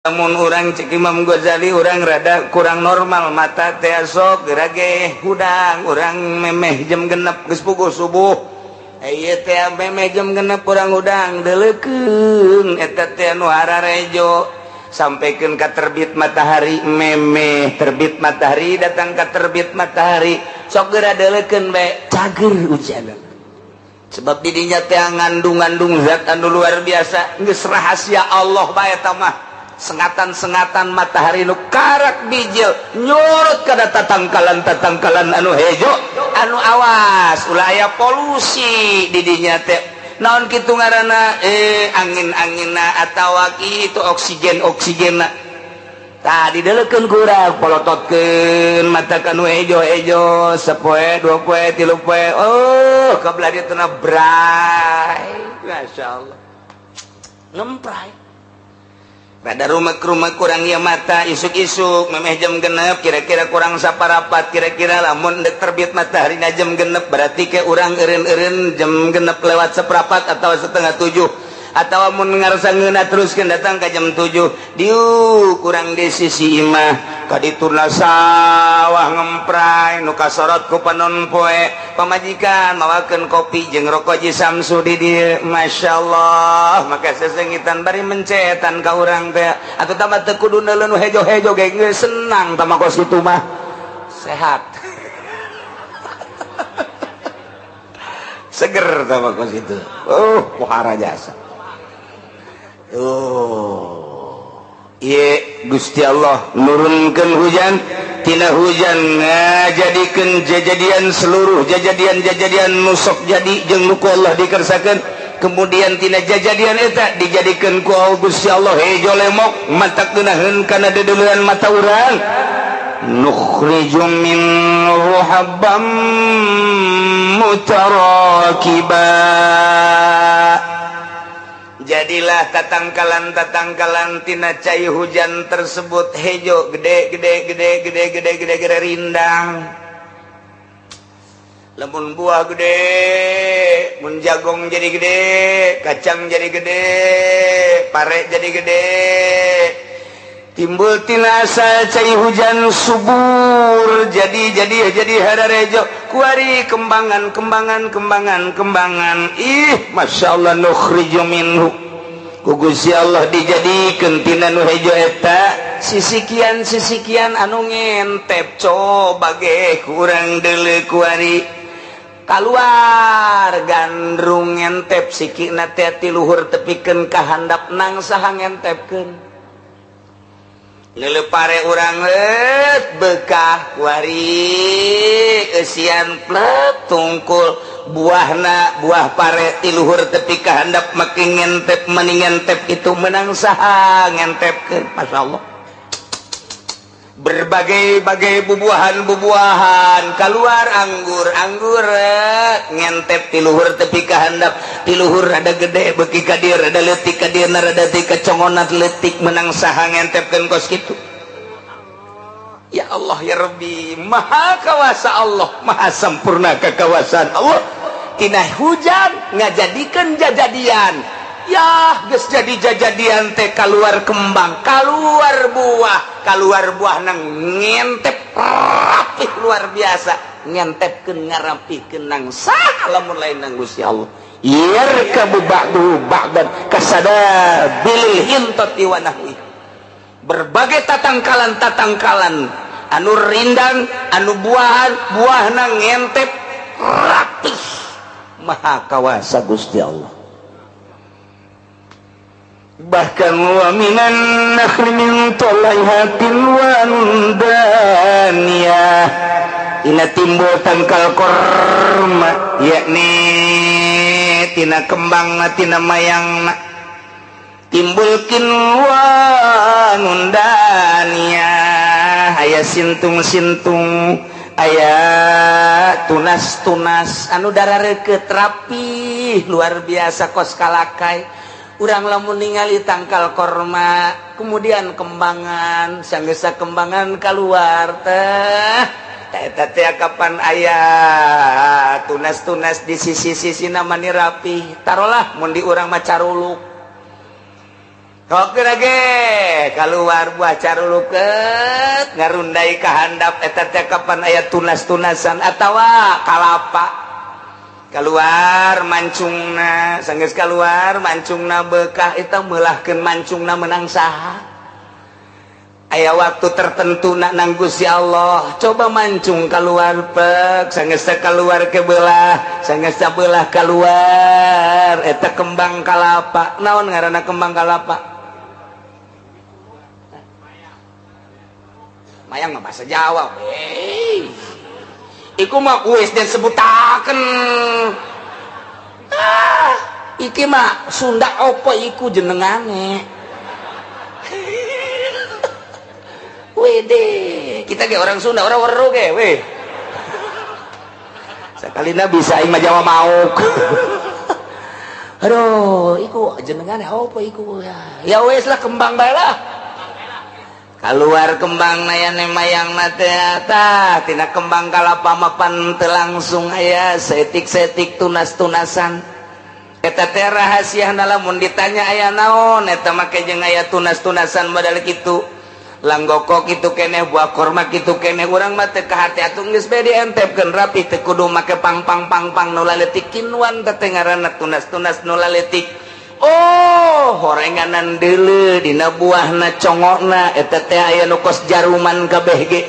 Lamun urang, cek Imam Ghazali, urang rada kurang normal mata teh, sok geura ge hudang. Urang memeh jam 6, geus puguh subuh ieu teh, memeh jam 6 urang hudang, deuleukeun eta teh nu hararejo sampaikan ka terbit matahari. Memeh terbit matahari, datang ka terbit matahari, sok geura deuleukeun bae, cager hujan, sebab didinya teh ngandung-ngandung zat anu luar biasa. Geus rahasia Allah bae eta mah. Sengatan-sengatan matahari nu karak bijil nyurut kana tatangkalan tatangkalan anu hejo, anu awas ulah aya polusi didinya teh. Naon kitu ngaranna, angin-anginna atawa kitu oksigen oksigenna. Tadi dideleukeun kurang, polototkeun mata kanu hejo-hejo sapoe, 2 poe, 3 poe, oh, kabelah dieu teh bray, Masya Allah, ngempray. Pada rumah ke rumah kurang ya mata isuk-isuk memeh jam 6, kira-kira kurang saparapat. Kira-kira lamun dek terbit matahari na jam 6, berarti ke urang eureun-eureun jam 6 lewat seperapat atau 6.30, atau mun ngarasa ngeunah teruskeun datang ka jam 7. Diu kurang di sisi imah kadituna sawah ngempray nu kasorot ku panon poe. Pamajikan mawakeun kopi jeung rokok Ji Samsu di dieu, Masya Allah, maka sesengitan bari mencetan ka urang teh. Atau tambah teu kudu neuleun hejo-hejo ge geus senang tama kos kitu mah, sehat, seger tama kos itu. Oh, pohara jasa. Oh, ieu Gusti Allah nurunkan hujan. Tina hujan ngajadikeun jajadian, seluruh jajadian-jajadian nu sok jadi jeung nu ku Allah dikersakeun. Kemudian tina jajadian eta dijadikeun ku Gusti Allah hejo lemok, matak geunaheun kana deudeuleun mata urang. Nukhriju minhu habban mutarakiba. Jadilah tatangkalan-tatangkalan tina cai hujan tersebut hejo, gede gede gede gede gede gede gede, rindang. Lamun buah gede, mun jagong jadi gede, kacang jadi gede, pare jadi gede, timbul tina asal cai hujan subur, jadi hararejo kuari, kembangan kembangan kembangan kembangan. Ih, Masya Allah. Nukhriju minhu, ku Gusti Allah dijadikeun tina nu hejo eta sisikian sisikian anu ngentep. Coba ge kurang deuleu kuari, keluar gandrung ngentep sikina teh ti luhur tepikeun ka handap. Nang saha ngentepkeun? Pare urang bekah kuari, eusian plek tungkul buahna, buah pare ti luhur tepi ka handap makin ngentep, meni ngentep. Itu menang saha ngentepkeun? Masya Allah, berbagai-bagai bubuahan-bubuahan keluar, anggur anggur ngentep ti luhur tepi ka handap, ti luhur rada gede beki ka dieu rada leutik, ka dieu rada tika congonat leutik. Menang saha ngentepkeun kos kitu? Ya Allah, ya Rabbi, maha kawasa Allah, maha sempurna kekawasaan Allah. Tina hujan ngajadikeun jajadian. Ya, geus jadi jajadian teh keluar kembang, keluar buah, keluar buah nang ngentep rapih luar biasa. Ngentepkeun, ngarapihkeun nang saha lamun lain nang Gusti Allah? Yarkabu ba'duhu ba'dan kasada bilil hintati wa nahwi. Berbagai tatangkalan-tatangkalan anu rindang, anu buahan, buahna ngentep rapih. Maha kawasa Gusti Allah. Bahkan wa minan nakhli min tal'iha qinwanun daniyah. Ina timbul tangkal korma, yakni tina kembang, tina mayang timbul qinwanun daniyah, aya sintung-sintung, aya tunas-tunas anu darareukeut rapi luar biasa kos kalakai. Urang lamun ningali tangkal korma, kemudian kembangan, sanggesa kembangan keluar teh, eta teh kapan aya tunas-tunas di sisi-sisi, namanya rapi. Taruhlah mun di urang mah caruluk. Oke lagi keluar buah caruluket ngarundai ka handap eta teh kapan aya tunas-tunasan atawa kalapa keluar mancungna. Sanggeus keluar mancungna, bekah eta meulahkeun mancungna menang saha? Aya waktu tertentu nak nang Gusti Allah. Coba mancung keluar pek, sanggeus keluar ke belah, sanggeus belah keluar eta kembang kalapa. Naon ngaranna kembang kalapa? Mayang mah bahasa Jawa we. Iku mah wis disebutaken. Ah, iki mah Sunda opo iku jenengane? Wede, kita ge orang Sunda, orang weru ge we. Sakalina bisa aing mah Jawa mauk. Aduh, iku jenengane opo iku ya? Ya wes lah, kembang bae lah. Keluar kembang nayane mayang ta tina kembang kalapa mapan teu langsung aya setik-setik tunas-tunasan. Eta teh rahasiana. Lamun ditanya aya naon eta make jeung aya tunas-tunasan modal kitu, langgoko kitu keneh, buah korma kitu keneh. Urang mah teu kahati atuh, geus bae dientepkeun rapi, teu kudu make pang pang pang pang nu laletik. Kinuan teh ngaranna tunas-tunas nu laletik. Oh, horenganan deuleu dina buahna, congokna eta teh aya nu kos jaruman kabeh ge.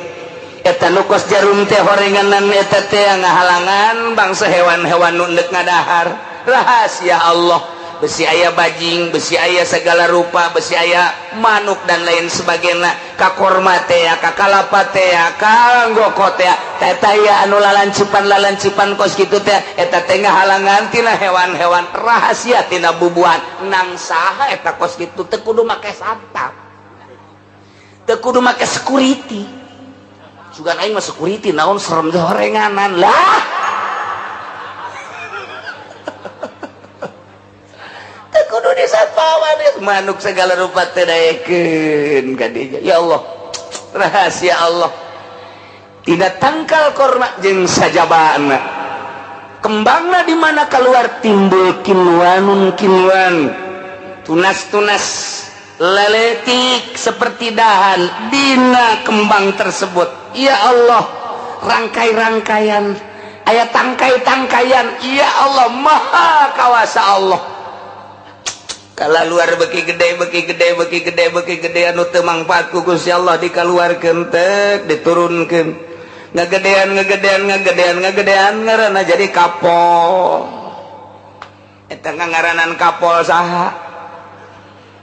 Eta nu kos jarum teh horenganan eta teh ngahalangan bangsa hewan-hewan nu endek ngadahar. Rahasia Allah. Besi aya bajing, besi aya segala rupa, besi aya manuk dan lain sebagainya. Ka korma teh, ka kalapa teh, ka anggoko teh, eta aya anu lalancipan lalancipan kos kitu teh. Eta teh ngahalangan tina hewan-hewan, rahasia tina bubuhan. Nang saha eta kos kitu? Teu kudu make satpam, teu kudu make security. Sugan aing mah security naon, serem horenganan lah. Kudu disatpawan, manuk segala rupa teh daekeun ka dinya. Ya Allah, rahasia Allah. Tidak tangkal korma jeung sajabana kembangna di mana keluar timbul kinwanun kinwan, tunas-tunas leletik seperti dahan dina kembang tersebut. Ya Allah, rangkai-rangkaian aya tangkai-tangkaian. Ya Allah, maha kawasa Allah. Kala luar beki gede, beki gede, beki gede, beki gede, anu teu mangfaat ku Gusti Allah dikaluarkeun tek, diturunkeun, ngagedean, ngagedean, ngagedean, ngagedean, ngaranna jadi kapol. Eta ngaranan kapol saha?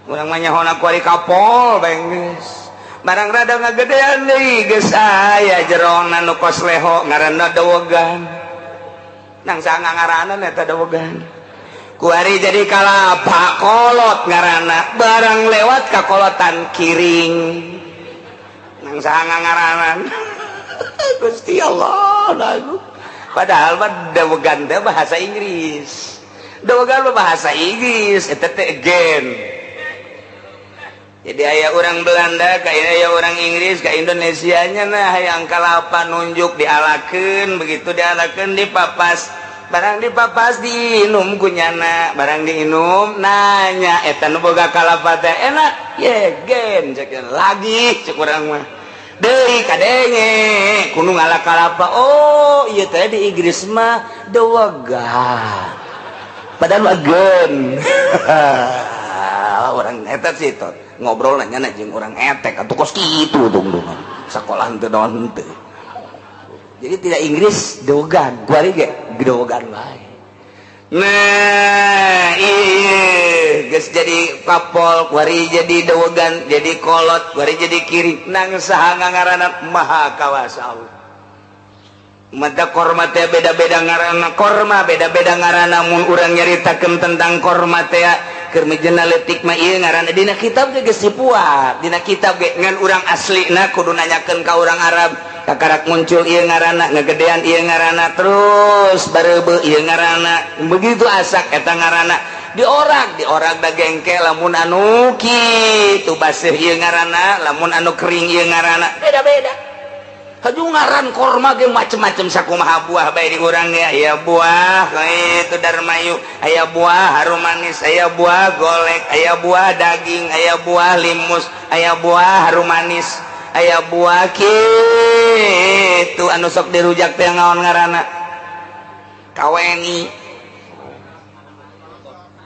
Urang mah nyahona ku ari kapol bae geus. Barang rada ngagedean deui, geus aya jerona nu kos leho, ngaranna dawegan. Nang saha ngaranan eta dawegan? Kuari jadi kalapa kolot ngaranna. Barang lewat ka kolotan kiring. Nang saha ngaranan? Gusti Allah lagu. Padahal mah dawegan teh bahasa Inggris. Dawegan mah bahasa Inggris eta teh again. Jadi aya orang Belanda ka aya orang Inggris ka Indonesianya. Nah, hayang kalapa nunjuk, dialakeun. Begitu dialakeun, dipapas. Barang dipapas, diinum kunyana. Barang diinum, nanya eta nu boga kalapa teh, "Enak ye?" "Gen," cek. "Lagi," cek urang mah. Deui kadenge kudu ngala kalapa. Oh iya, teh di Inggris mah dewegan, padahal mah gen. Orang eta sih tot ngobrol nanya jeung orang etek atuh kos kitu tungtungan sekolah henteu naon henteu. Jadi tidak Inggris dewegan, kuari ge gedogan wae. Nah, iya geus jadi kapol, kuari jadi dewegan, jadi kolot, kuari jadi kiri. Nang saha ngaranna? Maha kawasa Allah. Mata korma teh beda-beda ngaranna, korma beda-beda ngaranna. Mun urang nyaritakeun tentang korma teh keur mejena leutik mah ieu ngaranna, dina kitab ge geus dipuat. Dina kitab ge ngan urang aslina kudu nanyakeun ka urang Arab. Kakarak muncul ieu ngaranna, ngegedean ieu ngaranna, terus bareubeut ieu ngaranna, begitu asak eta ngaranna. Diorak diorak da gengke, lamun anu kitu baseuh ieu ngaranna, lamun anu kering ieu ngaranna, beda-beda. Haju ngaran korma ge macem-macem sakumaha buah bae di urang ya. Aya buah itu darmayu, aya buah harum manis, aya buah golek, aya buah daging, aya buah limus, aya buah harum manis, aya buah kitu anu sok dirujak teh naon ngaranna? Kawengi.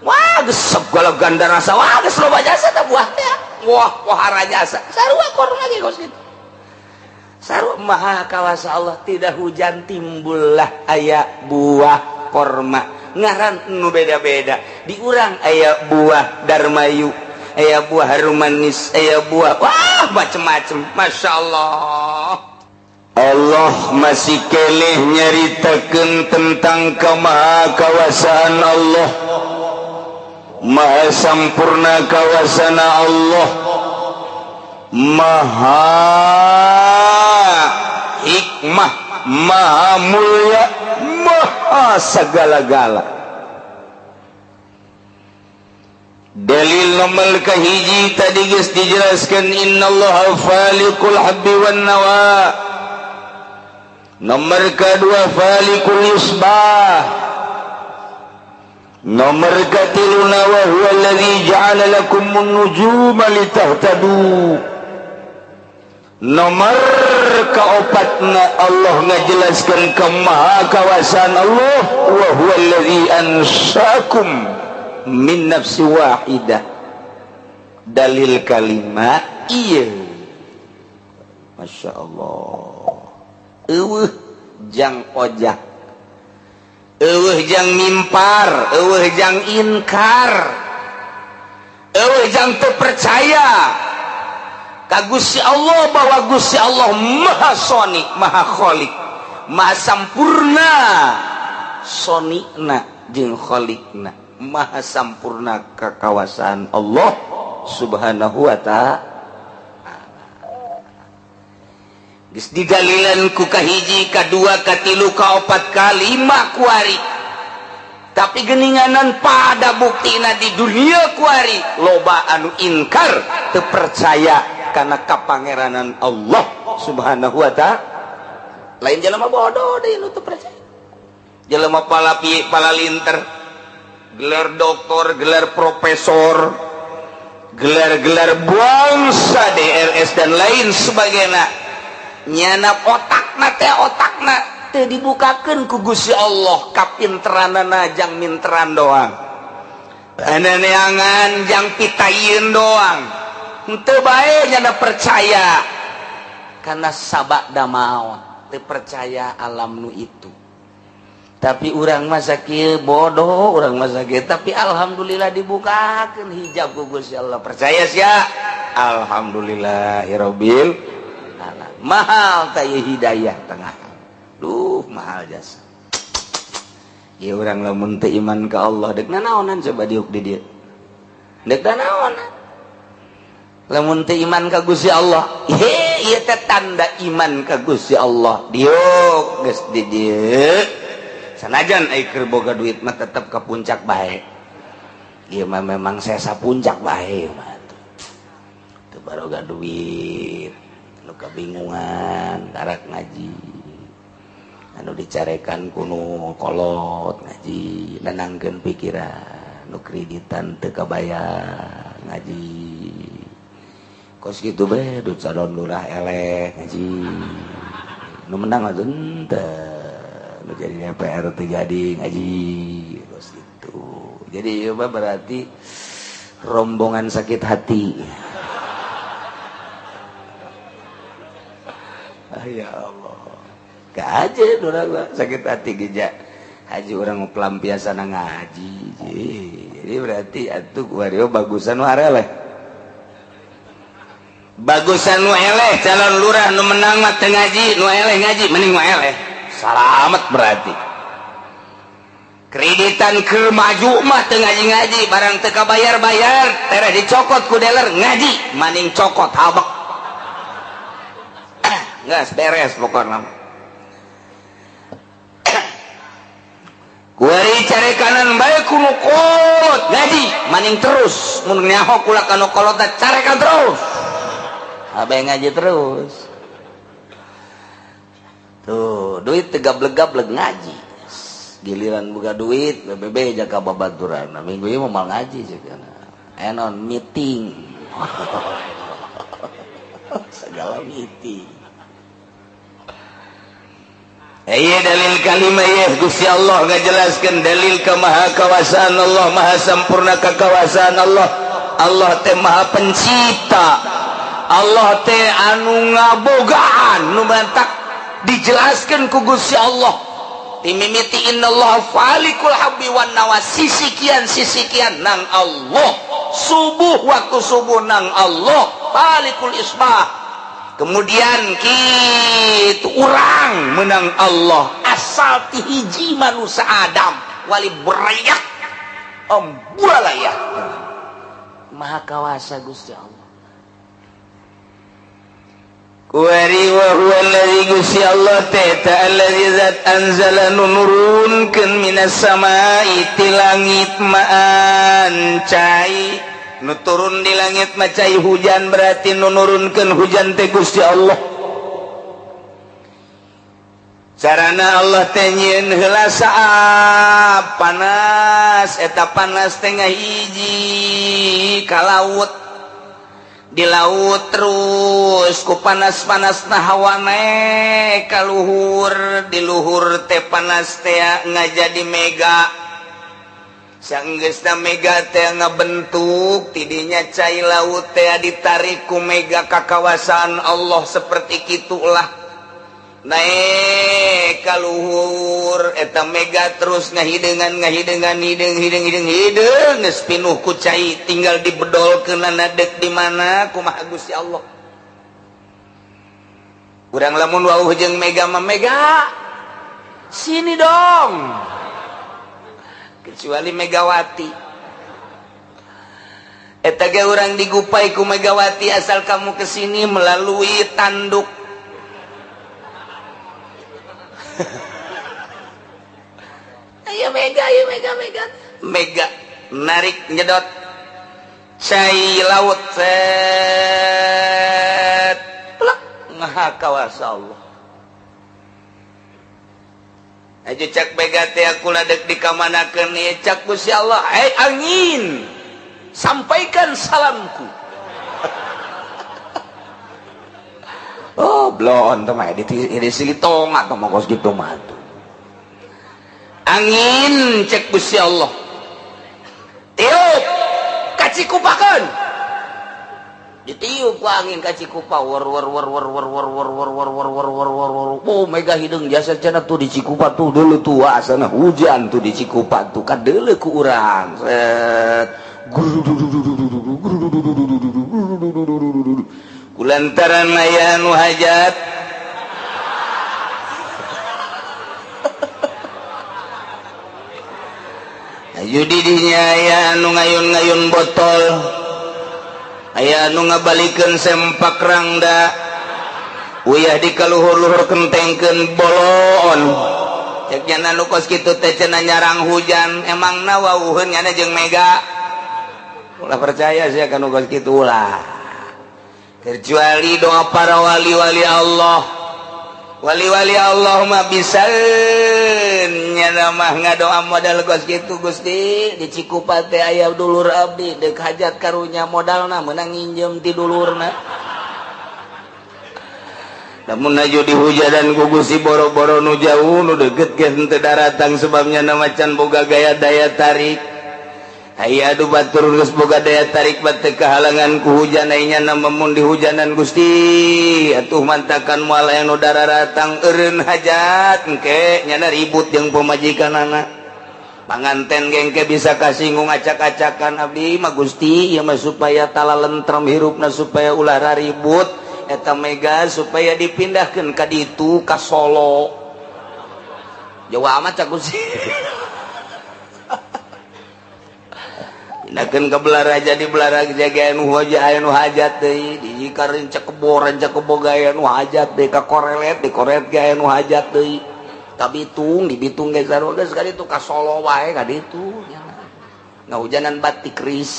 Wah, geus segala ganda rasa. Wah, geus loba jasa teh buah teh. Wah, pohara jasa. Sarua korma ge kos kitu. Sarua maha kawasa Allah, tidak hujan timbullah aya buah korma ngaran nu beda-beda. Di urang aya buah darmayu, aya buah harum manis, aya buah, wah, macem-macem. Masya Allah. Allah masih keleh nyaritakeun tentang kemahakawasaan Allah. Maha sampurna kawasana Allah, Maha hikmah, Maha mulia, Maha segala-gala. Dalil nomor kahiji tadi geus dijelaskan, innallaha faliqul habbi wan nawa. Nomor kedua, falikul isbah. Nomor katiluna, wa huwa alladhi ja'ala lakumun nujuma litahtadu. Nomor keopatna, Allah ngajelaskan kemahakawasaan Allah, wa huwa alladhi ansaakum min nafsi wahidah. Dalil kalimat iya, Masya Allah, eueuh jang ojah, eueuh jang mimpar, eueuh jang inkar, eueuh jang teu percaya ka Gusti Allah bahwa Gusti Allah Maha Soni, Maha Khalik, Maha sampurna sonina jeung kholikna, Maha sampurna kekawasaan Allah Subhanahu wa ta'ala. Geus didalilan ku kahiji, kadua, katilu, kaopat, kalima kuari, tapi geninganan pada buktina di dunia kuari loba anu inkar, teu percaya karena kapangeranan Allah Subhanahu wa ta'ala. Lain jelema bodoh deui nu teu percaya, jelema pala pala linter, gelar doktor, gelar profesor, gelar-gelar bangsa DRS dan lain sebagainya, nyana otakna teh, otakna teu dibukakeun ku Gusti Allah. Kapinteranana jang minteran doang, neangan jang pitayeun doang, henteu bae nyana percaya karena sabada maot, teu percaya alam nu itu. Tapi urang masa kieu bodoh, urang masa kieu, tapi alhamdulillah dibukakeun hijab ku Gusti Allah, percaya sia. Alhamdulillahirabbil alamin. Mahal teh hidayah tengah, duh, mahal jasa ya. Urang lamun teu iman ka Allah, dek nanaonan coba diuk di dieu? Dek nanaonan lamun teu iman ka Gusti Allah? He, ieu teh tanda iman ka Gusti Allah, diuk geus di dieu. Sanajan ai keur boga duit mah tetep ke puncak bae. Ieu mah memang sesa puncak bae mah teu baroga duit. Nu kabingungan karak ngaji, anu dicarekan kuno kolot ngaji, nenangkeun pikiran. Nu kreditan teu kabayar ngaji, kos kitu bae. Du calon lurah eleh ngaji, nu menang mah henteu, nu jadi DPR teu jadi ngaji, kos gitu. Jadi ieu mah berarti rombongan sakit hati. Ah, ya Allah, kaje urang sakit hati geja haji, urang pelampiasan ngaji. Jadi berarti atuh kuari bagusan nu areleh, bagusan nu eleh. Calon lurah nu menang mah teu ngaji, nu eleh ngaji, mending nu eleh salamet. Berarti kreditan ke maju mah teu ngaji-ngaji, barang teu kabayar-bayar, tereh dicokot ku dealer, ngaji, maning cokot habek, geus beres pokokna. Kuari carekanan bae ku nu kolot ngaji, maning terus mun nyaho kula ka nu kolot, carekan terus, abe ngaji terus. Tuh duit teu gableg-gableg ngaji. Giliran buka duit BBB jaga babaturan. Nah, minggu ieu mah ngaji cenah. Enon meeting. Segala meeting. Iya dalil kalimah ya Gusti Allah ngajelaskeun dalil kemahakawasaan Allah, maha sempurna kekawasaan Allah. Allah teh maha pencipta, Allah teh anu ngabogaan nu mantak dijelaskan ku Gusti Allah timimiti innallaha falikul habbi wan nawa, sisikian sisikian nang Allah, subuh waktu subuh nang Allah falikul isbah, kemudian kitu urang menang Allah asal ti hiji manusia Adam wali berayak amburalaya maha kawasa Gusti Allah. Kuari wa huwa allazi Gusti Allah teh ta allazi zat anzala nu nurunkeun minas samai ti langit maan cai, nu turun di langit mah cai hujan, berarti nu nurunkeun hujan teh Gusti Allah. Carana Allah teh nyieun heula saap panas, eta panas teh ngahiji ka laut, di laut terus ku panas-panas na hawa naek ka luhur, di luhur teh panas teh ngajadi mega, sanggeusna mega teh ngabentuk tidinya cai laut teh ditarik ku mega ka kawasaan Allah seperti kitulah naek ka luhur eta mega terus ngahideungan ngahideungan hideung hideung hideung hideung geus pinuh ku cai tinggal dibedolkeunana deuk di mana kumaha Gusti Allah. Urang lamun wauh jeung mega mah mega sini dong, kecuali Megawati eta ge urang digupai ku Megawati asal kamu kesini melalui tanduk. Ayo mega, ayo mega, mega, mega narik nyedot cai laut set plek maha kawasa Allah. Aja cak mega teh aku ladek dikamanakeun ieu cak Gusti Allah, hei angin sampaikan salamku. Oh blon teh mah di silitong atau mah kos kitu mah tuh. Angin cek Gusti Allah tiup kacikupakeun, ditiup ku angin kacikupa war war war war war war war war war war war war war war. Oh mega hideung jasa cenah tuh di Cikupa tuh dulu tuh asana hujan tuh di Cikupa tuh kadeuleu ku urang set kulantaran aya nu hajat ayu didinya aya anu ngayun-ngayun botol, aya anu ngabalikeun sempak rangda, uyah di kaluhur-luhur kentengkeun bolon cek nya nu kos kitu teh cenah nyarang hujan, emangna wawuheun nyana jeung mega. Ulah percaya sia kana kos kitu ulah, kecuali doa para wali-wali Allah. Wali-wali Allah mah bisa nyana mah ngadoa modal kos kitu Gusti di Cikupa teh aya dulur abdi deuk hajat karunya modalna meunang nginjem ti dulurna. Lamun aju dihujadan ku Gusti boro-boro nu jauh nu deukeut ge henteu daratang sebabnya na macan boga gaya daya tarik. Aya adu batur geus boga daya tarik bat teu kahalangan ku hujan aya nya mun dihujanan Gusti atuh mantakan moal aya nu dararatang eureun hajat engke nyana ribut jeung pamajikanana. Panganten gengke bisa kasinggung acak-acakan abdi mah Gusti ieu mah supaya tala lentrem hirupna supaya ulah raribut eta mega supaya dipindahkeun ka ditu ka Solo. Jauh amat cak Gusti. Pindahkeun ka Belaraja di Belaraja ge anu anu hajat deui di kareun cekebo rancakebo ge anu hajat deui ka Korelet di Korelet ge anu hajat deui ka Bitung di Bitung ge sarua geus ka ditu ka Solo wae ka ditu ngahujanan batik keris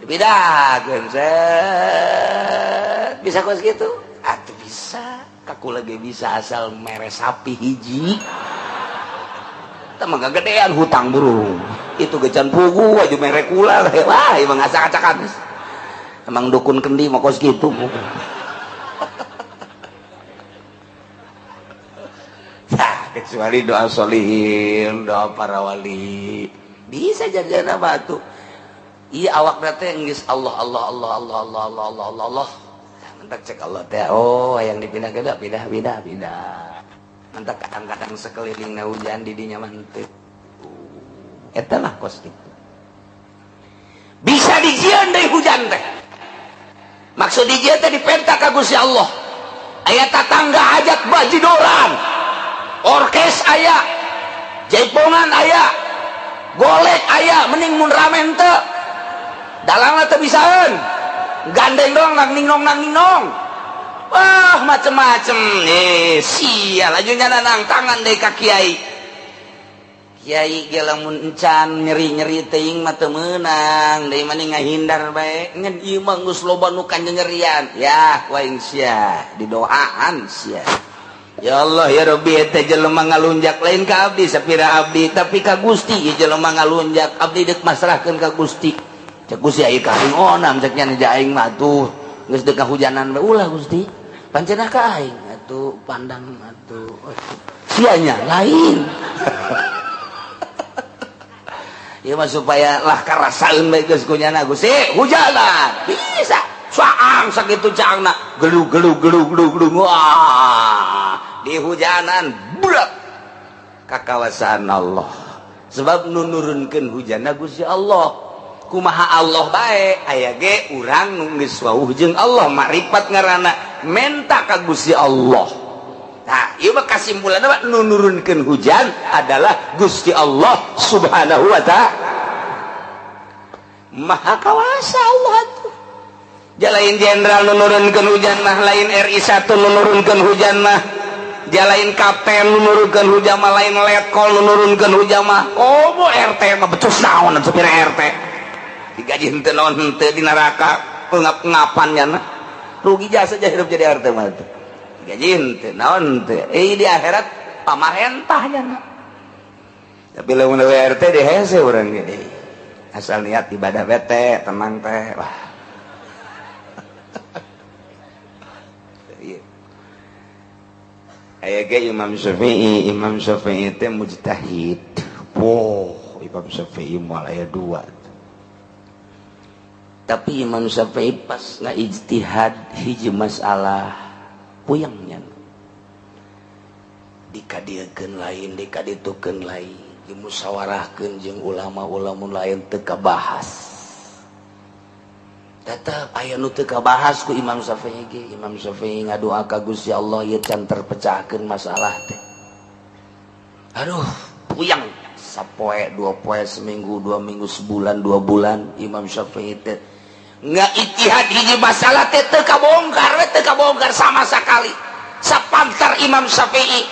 dipindahkeun set bisa kos kitu atuh bisa ka Aku lagi bisa asal mere sapi hiji. Tah mah gedean hutang burung. Itu gecan pugu aja mere kula. Wah, emang acak-acakan. Emang dukun kendi mah kos kitu. Nah, kecuali doa solihin, doa para wali. Bisa jadi batu. Iya awak teh geus Allah Allah Allah Allah Allah Allah Allah Allah Allah. Mentak cek Allah teh, oh yang dipindah ke pindah pindah pindah. Mentak kadang-kadang sekelilingna hujan di dinya mah henteu. Eta lah kos kitu. Bisa dijieun deui hujan teh. Maksud dijieun teh dipenta ka Gusti Allah. Aya tatangga hajat bajidoran. Orkes aya, jaipongan aya, golek aya, mending mun rame henteu. Dalangna teu bisaeun. Gandeng doang nang ningnong nang ningnong. Wah, macem-macem. Sial ajunya nang tangan deui ka kiai. Kiai ge lamun encan nyeri-nyeri teuing mah teu meunang, deui mah ngahindar bae. Ngan ieu mah geus loba nu kanyerian. Yah, ku aing sia, didoaan sia. Ya Allah ya Rabbi, eta jelema ngalunjak lain ka abdi sapira abdi, tapi ka Gusti ieu jelema ngalunjak, abdi deuk masrahkeun ka Gusti. Cek Gusti aya ka aing onam cek nya aing mah tuh geus deuk kahujanan bae ulah Gusti. Pancenah ka aing atuh pandang atuh. Sianya lain. Ieu mah supaya lah karasaeun bae geus ku nyana Gusti hujanan. Bisa. Caang sakitu caangna gelu gelu gelu gelu gelu wah di hujanan budak kakawasaan Allah. Sebab nu nurunkeun hujanna Gusti Allah. Kumaha Allah bae aya ge urang nu geus wauh jeung Allah makrifat ngaranna menta ka Gusti Allah. Nah, ieu mah kasimpulanna nu nurunkeun hujan adalah Gusti Allah Subhanahu wa ta'ala. Maha kawasa Allah tuh. Jalain jenderal nurunkeun hujan mah, lain RI 1 nurunkeun hujan mah, jalain kapten nurunkeun hujan mah, lain letkol nurunkeun hujan mah. Komo RT mah becus naon supir RT. Digaji henteu naon henteu di neraka pengap-pengapan nya. Rugi jasa aja hidup jadi RT mah tuh. Digaji henteu naon henteu. Di akhirat pamarentah nya. Tapi lamun RT di hese urang ge. Asal niat ibadah bete, tenang teh. Wah. Aya ge Imam Syafi'i, Imam Syafi'i teh mujtahid. Wow, Imam Syafi'i moal aya dua. Tapi Imam Syafi'i pas ngaijtihad hiji masalah puyangnya. Dikadiekeun lain, dikaditukeun lain, dimusyawarahkeun jeung ulama-ulama lain teu kabahas. Tetep aya nu teu kabahas ku Imam Syafi'i ge. Imam Syafi'i ngadoa ka Gusti Allah ieu can terpecahkeun masalah teh. Aduh, puyang sapoe, dua poe, seminggu, 2 minggu, sebulan, 2 bulan Imam Syafi'i teh ngaijtihad hiji masalah teh teu kabongkar, teu kabongkar sama sekali. Sapantar Imam Syafi'i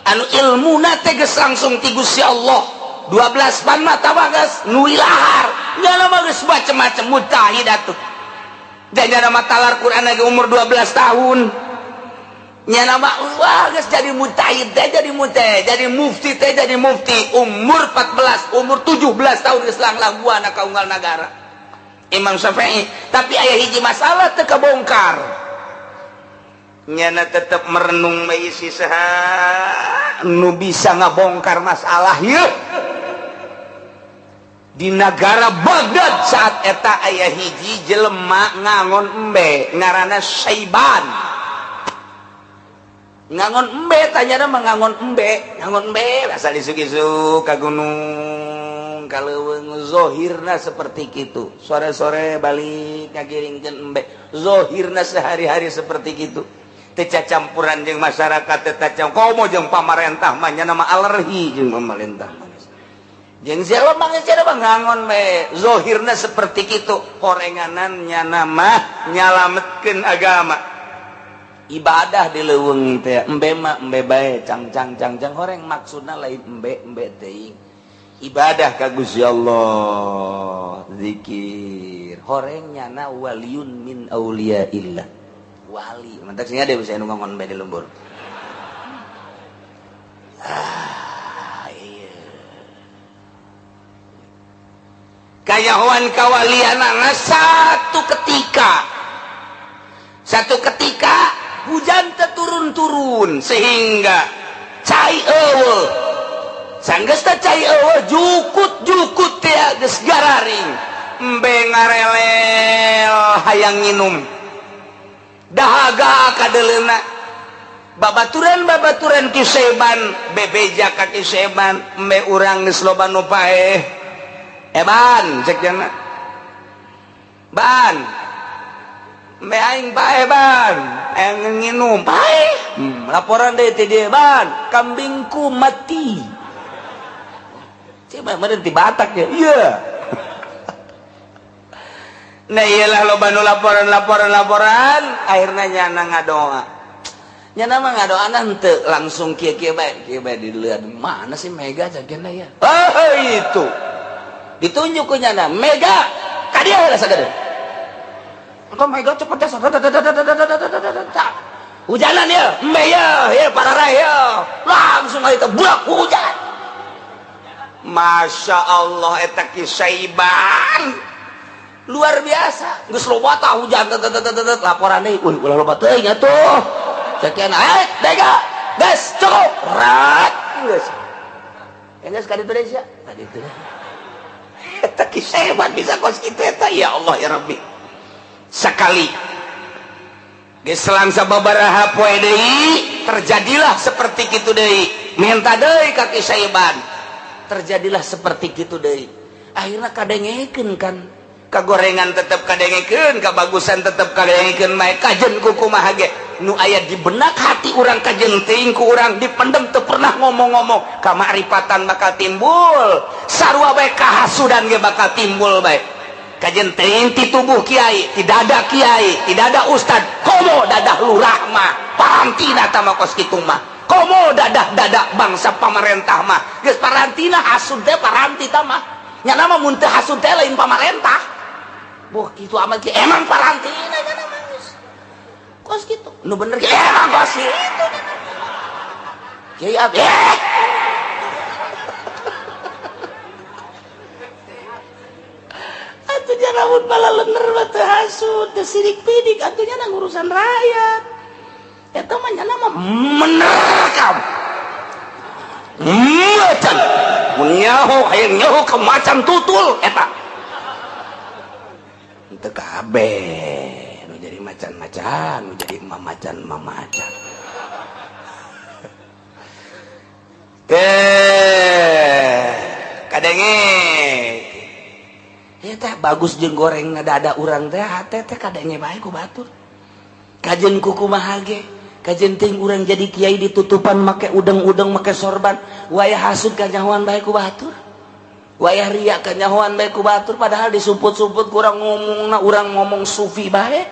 anu ilmuna teh geus langsung ti Gusti Allah. 12 pan mata bagas nu ilahar nyana mah geus macem-macem mujtahid atuh. Dan nyana mah talar Quran lagi umur 12 tahun. Nyana mah wah geus jadi mujtahid teh, jadi mujtahid, jadi mufti teh, jadi mufti umur 14, umur 17 tahun geus langlang buana ka unggal nagara. Imam Syafi'i, tapi aya hiji masalah teu kabongkar. Nyana tetep merenung bae saha nu bisa ngabongkar masalah ieu. Di negara Baghdad saat eta aya hiji jelema ngangon embe ngaranna Saiban. Ngangon embe tanyana mah ngangon embe, ngangon embe asal isuk-isuk ka gunung ka leuweung zohirna seperti kitu. Sore-sore balik ngagiringkeun embe, zohirna sehari-hari seperti kitu. Teu cacampuran jeung masyarakat, teu cacampuran komo jeung pamarentah mah nya nama alergi jeung pamarentah. Jeung siapa bang siapa ngangon me zohirna seperti kitu, horenganan nyana mah nyalametkeun agama. Ibadah di leuweung teh embe mah embe bae cang cang cang cang horeng maksudna lain embe embe teuing. Ibadah ka Gusti Allah, zikir. Horeng nyana waliun min auliyaillah. Wali mantak sing ada bisa nu ngongon bae di lembur. Ah iya. Kayahoan kawalianana satu ketika hujan terturun-turun sehingga cai eueuh sanggeus teh cai eueuh jukut-jukut teh geus gararing embe ngarelel hayang nginum dahaga kadeleuna babaturan-babaturan Ki Seban bebeja ka Ki Seban embe urang geus loba nu paeh eban cek jana ban embe aing paeh ban aing nginum paeh laporan deui ti dieu ban kambingku mati coba meureun ti Batak ya iya. Nah iyalah loba nu laporan akhirnya nyana ngadoa nyana mah ngadoa henteu langsung kieu-kieu bae kieu bae dilihat mana sih Mega jagena ya oh itu ditunjuk ku nyana Mega ka dieu heula sagede engko Mega cepet ya hujanan ya embe ya ya parareh ya langsung aja burak hujan. Masya Allah eta Ki Saiban luar biasa geus loba tah hujan laporan deui euy ulah loba teuing atuh sekian Mega geus cukup rat geus geus ka ditu deui sia ka ditu eta Ki Saiban bisa kos kitu eta ya Allah ya Rabbi. Sekali geus selang sababaraha poe deui terjadilah seperti kitu deui minta deui ka Ki Saiban terjadilah seperti kitu deui akhirna kadengekeun kan kagorengan tetep kadengekeun kabagusan tetep kadengekeun mae kajen ku kumaha ge nu aya di benak hati urang kajen teuing ku urang dipendem teu pernah ngomong-ngomong kamaripatan bakal timbul sarua bae kahasudan ge bakal timbul bae kajen teuing ti tubuh kiai tidak ada kiai tidak ada ustad komo dadah lurah mah parantina tah mah kos kitu mah komo dadah-dadah bangsa pamarentah mah geus parantina hasud teh paranti tah mah nyana mah mun teu hasud teh lain pamarentah boh kitu amat ki emang parantina nyana mah geus kos kitu nu bener ki emang kos kitu kiai abdi atuh nya lamun balalener mah teu hasud teu sirik pidik atuh nya ngurusan rakyat eta mah nyana mah menerkam macan mun nyaho hayang nyaho ke macan tutul eta teu kabeh nu jadi macan-macan nu jadi mamacan-mamacan teh kadenge ieu teh bagus jeung goreng dada urang teh hate teh kadenge bae ku batur kajen kukumaha ge kajen ting urang jadi kiai ditutupan make udeng-udeng make sorban wayah hasud kanyahoan bae ku batur wayah riya kanyahoan bae ku batur padahal disumput-sumput kurang ngomongna urang ngomong sufi bae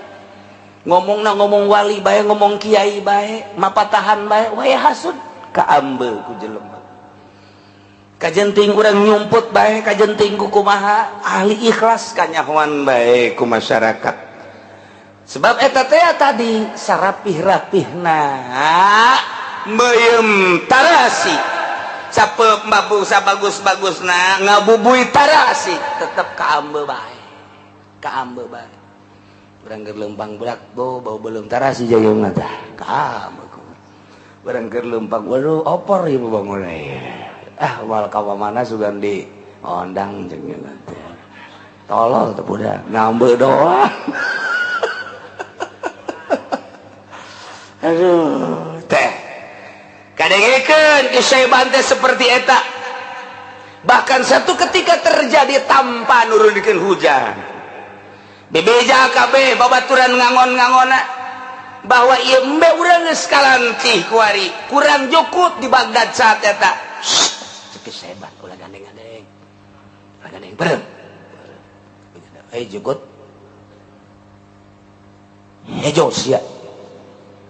ngomongna ngomong wali bae ngomong kiai bae mapatahan bae wayah hasud kaambe ku jelema kajen ting urang nyumput bae kajen ting ku kumaha ahli ikhlas kanyahoan bae ku masyarakat sebab eta teh tadi sarapih-rapihna meuyeum tarasi sapeup mabu sabagus-bagusna ngabubui tarasi tetep kaambe bae kaambe bae urang keur leumpang berak bau bau belum tarasi jayeuna tah kaambe urang keur leumpang waduh opor ieu bangun ah mal ka mana sugan di ondang jeung teh tolol teh budak ngambe doang. Aduh teh kadengekeun Ki Saiban teh seperti eta bahkan satu ketika terjadi tanpa nurunkeun hujan bebeja kabeh babaturan ngangon-ngangona bahwa ieu embe urang geus kalantih kuari kurang jukut di Baghdad saat eta cek Ki Saiban ulah gandeng-gandeng ulah gandeng bareng eh jukut hejo sia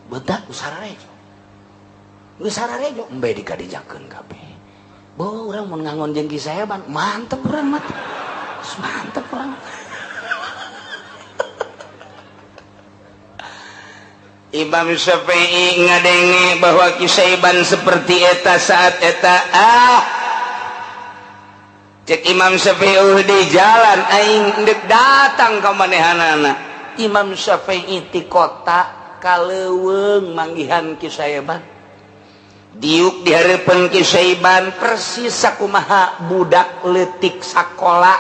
betak usararejo geus sararejo embe dikadijakeun kabeh boh urang mun ngangon jeung Ki Saiban mantep urang mah mantep urang. Imam Syafi'i ngadenge bahwa Ki Syaiban seperti eta saat eta, ah, cek Imam Syafi'i, di jalan aing dek datang ka manehanana. Imam Syafi'i ti kota ka leuweung manggihan Ki Syaiban, diuk di hareupeun Ki Syaiban persis sakumaha budak leutik sakola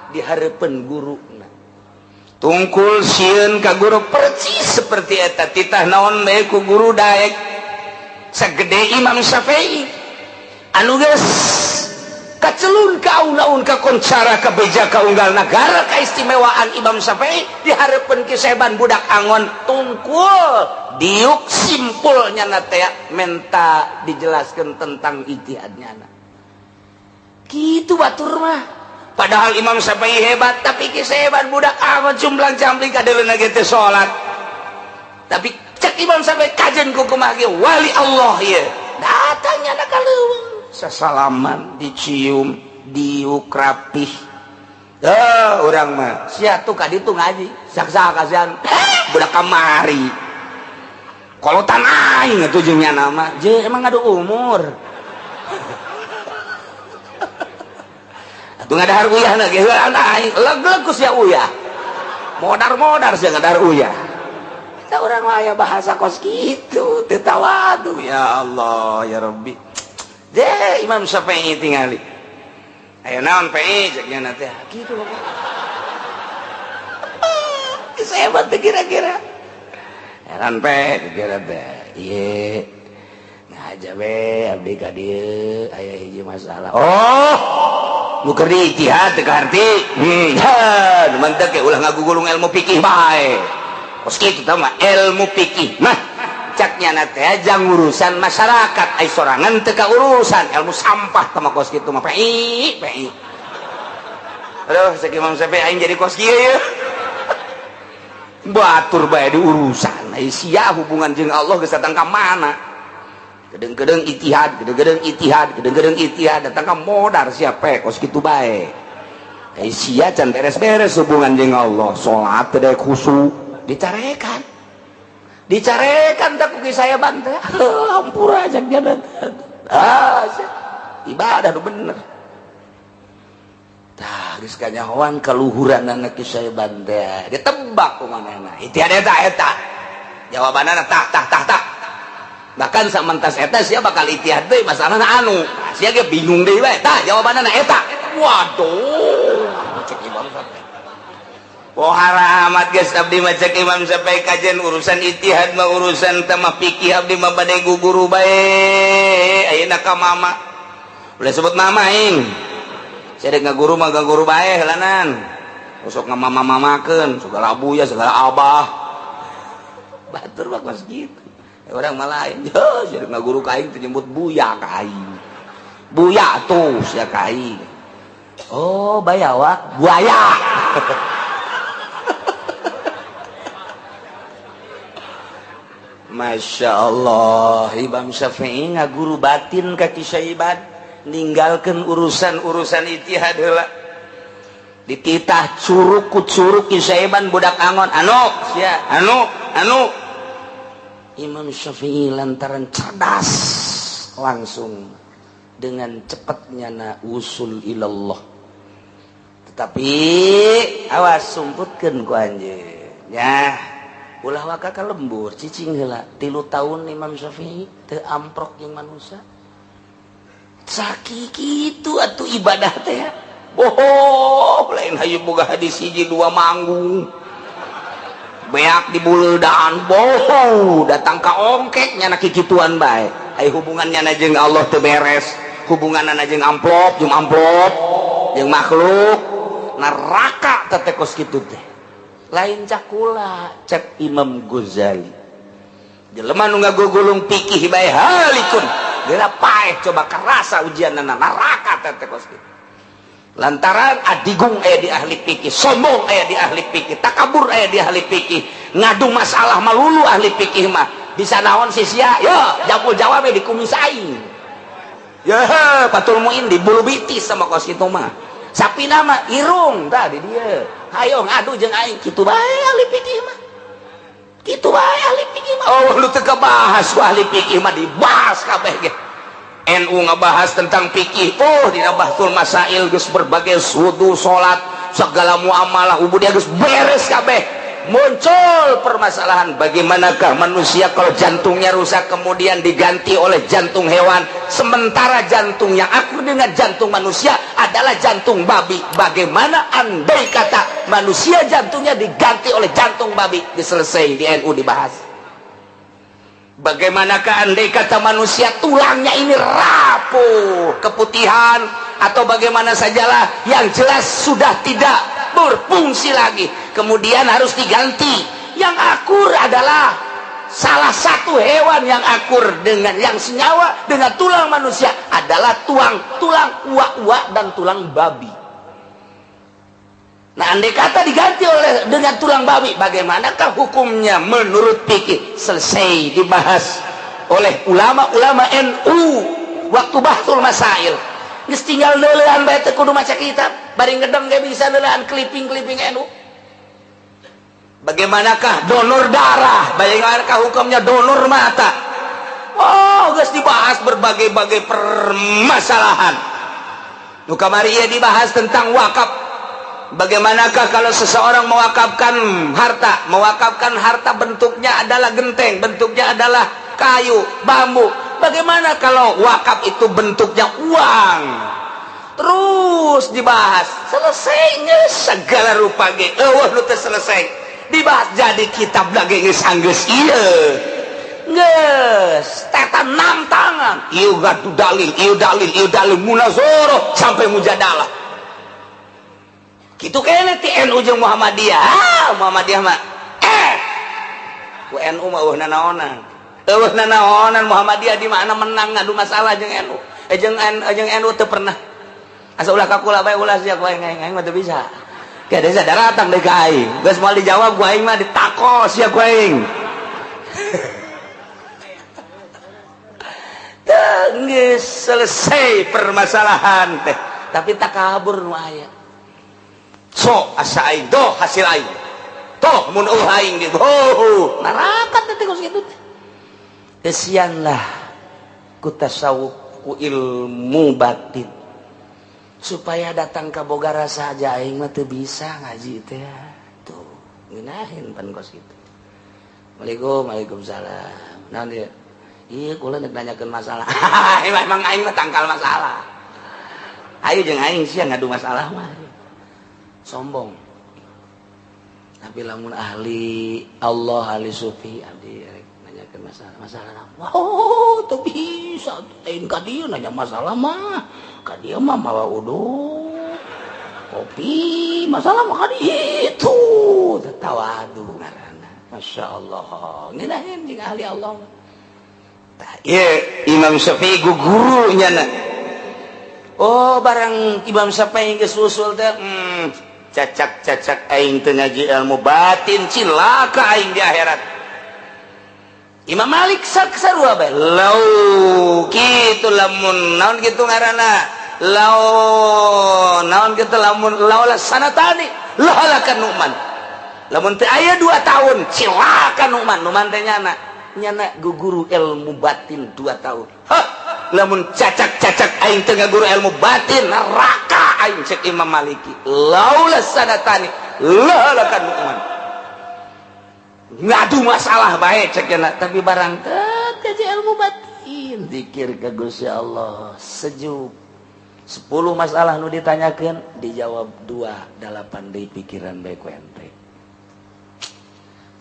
di hareupeun guru, tungkul sieun ka guru, persis seperti eta. Titah naon bae ku guru daek. Sagede Imam Syafi'i anu geus kacelun ka aun-aun, ka koncara, ka beja, ka unggal nagara kaistimewaan Imam Syafi'i, di hareupeun Ki Syaiban budak angon tungkul diuk simpulnya na teh menta dijelaskan tentang ijtihadnya. Gitu batur mah. Padahal Imam Syafi'i hebat, tapi Ki Syaiban budak angon cumblang cambling kadeuleuna ge teu salat. Tapi cek Imam Syafi'i, kajen ku kumaha ge wali Allah ieu datangnya na ka leuweung, sasalaman, dicium, diuk rapih. Eh, urang mah sia tuh ka ditu ngaji saksa kasihan budak kamari kolotan aing atuh jeung nyana mah je emang ngadu umur atuh ngadahar uyah na ge heulaan aing leg-leg ku sia uyah, modar-modar sia ngadahar uyah. Kita urang mah aya bahasa kos kitu teu tawadu. Ya Allah, ya Rabbi. Deh, Imam Syafi'i tingali, "Ayo naon PI?" cek nya teh kitu. Hebat teh kira-kira heran pe kira teh ieu ngaja we abdi ka dieu aya hiji masalah. Oh, nu keur ijtihad teu kaharti. Mantep ke ulah ngagugulung ilmu fikih bae kos kitu tah mah. Ilmu fikih mah cak nyana teh jang urusan masyarakat, ai sorangan teu ka urusan ilmu sampah tah mah kos kitu mah. PI PI, aduh, cek Imam Syafi'i, aing jadi kos kieu ye batur bae di urusan. Ai sia hubungan jeung Allah geus datang ka mana? Gedeng-gedeng ijtihad, gedeng-gedeng ijtihad, gedeng-gedeng ijtihad, datang ka modar siapa kos kitu bae. Ai sia can beres-beres hubungan jeung Allah, salat teu daek khusyuk, dicarekan, dicarekan tak ku saya bantah. Hampura cak dia, ah, ibadah nu bener. Tah geus kanyahoan kaluhuran anak saya bantah, ditebak ku manehna ijtihad eta. Eta jawabanana tah tah tah tah. Bahkan samantas eta sia bakal ijtihad deui masalahna anu sia ge bingung deui bae. Tah, jawabanana eta. Waduh, cek Imam Syafi'i, oh haramat geus abdi mah. Cek Imam Syafi'i, kajen urusan ijtihad mah, urusan tama fikih, abdi mah bade guguru bae ayeuna ka mama. Ulah sebut mama aing. Sia dek ngaguru mah gaguru bae heulanan, sok ngamama-mamakeun segala abuya, segala abah. Batur mah kos kitu. Orang malah lain, yo sia dek ngaguru ka aing teu nyebut buya ka aing. Buya tuh sia ka aing. Oh, bayawak buaya. Masya Allah, Imam Syafi'i ngaguru batin ka Ki Syaiban, ninggalkan urusan-urusan ijtihad heula. Dititah curug ku curug Ki Syaiban budak angon anu sia anu anu. Imam Syafi'i lantaran cerdas langsung dengan cepatnya na usul ilallah. Tetapi awas, sumputkeun ku anjeun ya, ulah waka ka lembur cicing heula. 3 tahun Imam Syafi'i teu amprok jeung manusia. Sakit kitu atuh ibadah teh ya. Bohong lain hayu boga hadis hiji dua manggung beak di buleudaan bohong datang ka ongkek nyana kikituan bae. Ai hubungannya na jeung Allah teu beres, hubunganna jeung amplop, jeung amplop jeung makhluk, neraka teh kos kitu teh. Lain cakula, cek Imam Ghazali, jelema nu ngagugulung fikih bae halikun geura paeh. Coba kerasa ujianna neraka teh kos kitu, lantaran adigung aya di ahli fikih, sombong aya di ahli fikih, takabur aya di ahli fikih, ngadu masalah malulu ahli fikih mah bisa naon sih sia. Yo jawab jawab di kumis aing ya Fathul Muin di bulu bitis sama kos kitu mah. Sapi nama irung tadi dia hayo ngadu jeung aing. Kitu bae ahli fikih mah, kitu bae ahli fikih mah. Oh, lu teu bahas ku ahli fikih mah, dibahas kabeh ge. NU ngebahas tentang fikih. Oh, dina Bahtsul Masail geus berbagai wudu, salat, segala muamalah, ubudiyah geus beres kabeh. Muncul permasalahan, bagaimanakah manusia kalau jantungnya rusak kemudian diganti oleh jantung hewan, sementara jantung yang akur dengan jantung manusia adalah jantung babi. Bagaimana andai kata manusia jantungnya diganti oleh jantung babi? Diselesai di NU, dibahas. Bagaimanakah andai kata manusia tulangnya ini rapuh, keputihan, atau bagaimana sajalah, yang jelas sudah tidak berfungsi lagi, kemudian harus diganti. Yang akur adalah salah satu hewan yang akur dengan, yang senyawa dengan tulang manusia adalah tulang tulang uak-uak dan tulang babi. Nah, andai kata diganti oleh dengan tulang babi, bagaimanakah hukumnya menurut fikih? Selesai dibahas oleh ulama-ulama NU waktu Bahtsul Masail. Geus tinggal neuleuan bae, teu kudu maca kitab, bari ngedeng ge bisa neuleuan clipping-clipping NU. Bagaimanakah donor darah, bagaimanakah hukumnya donor mata? Oh, geus dibahas berbagai-bagai permasalahan. Nu kamari ieu dibahas tentang wakaf. Bagaimanakah kalau seseorang mewakafkan harta? Mewakafkan harta bentuknya adalah genteng, bentuknya adalah kayu, bambu. Bagaimana kalau wakaf itu bentuknya uang? Terus dibahas, selesainya segala rupa ge eueuh nu teu selesai dibahas, jadi kitab lagi geus anggeus ieu geus tetan enam tangan, ieu gadu dalil, ieu dalil, ieu dalil, munazoroh sampai mujadalah. Gitu kayaknya ti NU jeung Muhammadiyah. Ah, Muhammadiyah mah ku NU mah eueuh nanaonan, eueuh nanaonan. Muhammadiyah di mana menang ngadu masalah jeung NU, jeung NU teu pernah. Asa ulah ka kula bae, ulah sia ku aing, aing aing mah teu bisa. Kayak desa daratang deui ka aing, geus moal dijawab ku aing mah, ditakos sia ku aing. Teu geus selesai permasalahan teh, tapi takabur nu aya. So asa aing doh hasil aing toh mun eueuh aing gitu, oh neraka teh kos kitu teh. Kesian lah ku tasawuf, ku ilmu batin, supaya datang ke boga rasa aja aing mah teu bisa ngaji teh tuh ngeunahin pan kos kitu. Waalaikumsalam, waalaikumsalam. Naon dia? Iya, kula nek nanyakeun masalah. Emang aing mah tangkal masalah. Ayo jeung aing sia ngadu masalah mah. Sombong. Tapi lamun ahli Allah, ahli sufi, abdi rek nanyakeun masalah, masalah naon? Oh, teu bisa lain ka dieu nanya masalah mah. Ka dieu mah mawa uduk kopi, masalah mah ka ditu. Tawadu ngaranna. Masya Allah, ngeunaheun jeung ahli Allah. Tah ieu Imam Syafi'i gugurunya na. Oh, barang Imam Syafi'i geus usul teh, cacak-cacak aing teu ngaji ilmu batin, cilaka aing di akhirat. Imam Malik sak sarua bae. Lau kitu lamun naon kitu ngaranna? Lau naon kitu lamun laula sanatani lahalakan Nu'man. Lamun teu aya 2 tahun cilaka Nu'man. Nu'man teh nyana nyana guguru ilmu batin 2 tahun. Hah, lamun cacak-cacak aing teu ngaguru ilmu batin, neraka aing, cek Imam Maliki. Laula sanatani lahalakan Nu'man. Ngadu masalah bae cek nya, tapi barang teu ngaji ilmu batin, zikir ka Gusti Allah, sejuk. 10 masalah nu ditanyakeun dijawab 2, 8 deui pikiran bae ku ente.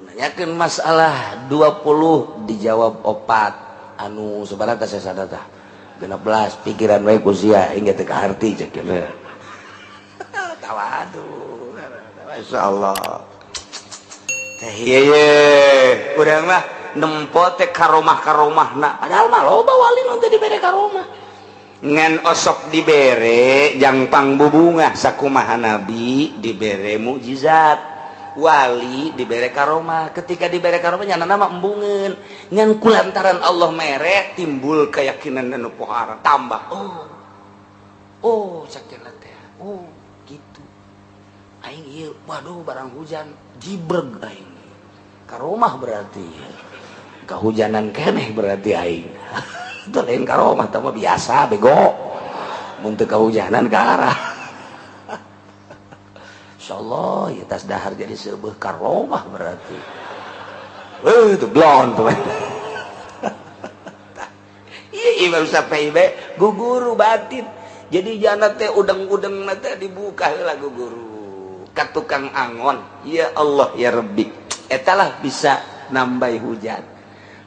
Nanyakeun masalah 20 dijawab 4, anu sabaraha teh sadata tah 16 pikiran bae ku sia hingga teu kaharti cek nya. Tawadu. Masyaallah. Teh ieu ye urang mah nempo teh karomah-karomahna, padahal mah loba wali nu teu dibere karomah. Ngan osok dibere jangpang bubungah, sakumaha nabi dibere mukjizat, wali dibere karomah. Ketika dibere karomah nyana nama embungeun, ngan kulantaran Allah mere timbul keyakinan anu pohara tambah. Oh, oh, cek teh, oh gitu aing ieu, waduh, barang hujan jibreg aing karomah berarti. Kehujanan keneh berarti aing. Itu lain karomah, mah biasa bego. Mun teu kahujanan ke arah. Insyaallah ya tas dahar jadi sebuah karomah berarti. Itu blon tuh. Iya, baru sampai be guguru batin. Jadi jana teh udang-udang teh dibuka heula guguru ka tukang angon. Ya Allah ya Rabbi. Etalah bisa nambah hujan.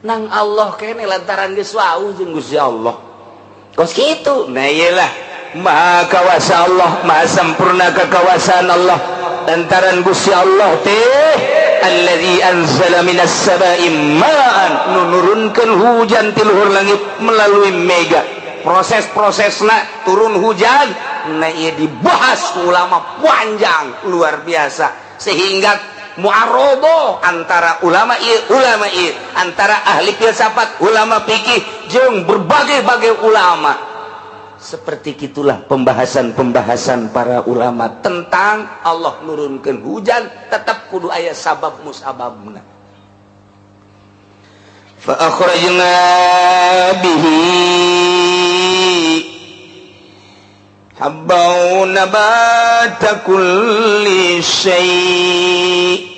Nang Allah kene lantaran geus wau jeung Gusti Allah. Kos kitu. Nah iyalah maha kawasa Allah, maha sempurna kekawasaan Allah. Lantaran Gusti Allah teh allazi anzala minas sama'i ma'an, nu nurunkeun hujan ti luhur langit melalui mega. Proses-prosesna turun hujan nah ieu dibahas ku ulama panjang luar biasa, sehingga muarobo antara ulama ieu antara ahli filsafat, ulama fikih jeung berbagai-bagai ulama. Seperti itulah pembahasan-pembahasan para ulama tentang Allah nurunkan hujan tetap kudu aya sabab musababna. Fa akhrajna bihi habban nabata kulli syai'.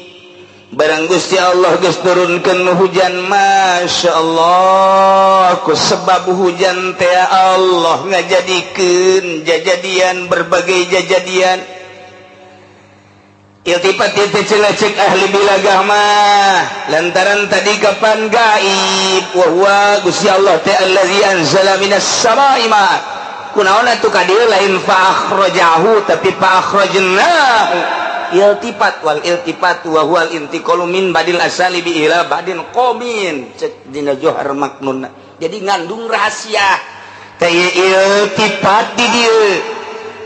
Barang Gusti Allah geus turunkeun hujan, Masya Allah, ku sebab hujan teh Allah ngajadikeun jajadian, berbagai jajadian. Iltifat itu cenah cek ahli balagah mah lantaran tadi kapan gaib wa huwa Gusti Allah teh allazi anzala minas sama'i ma kunaon atuh ka dieu, lain fa akhrajahu tapi fa akhrajnahu. Iltifat wal iltifat wa huwal intiqalu min badil asalibi ila badin qamin, cek dina Johar Maknun. Jadi ngandung rahasia teh iltifat di dieu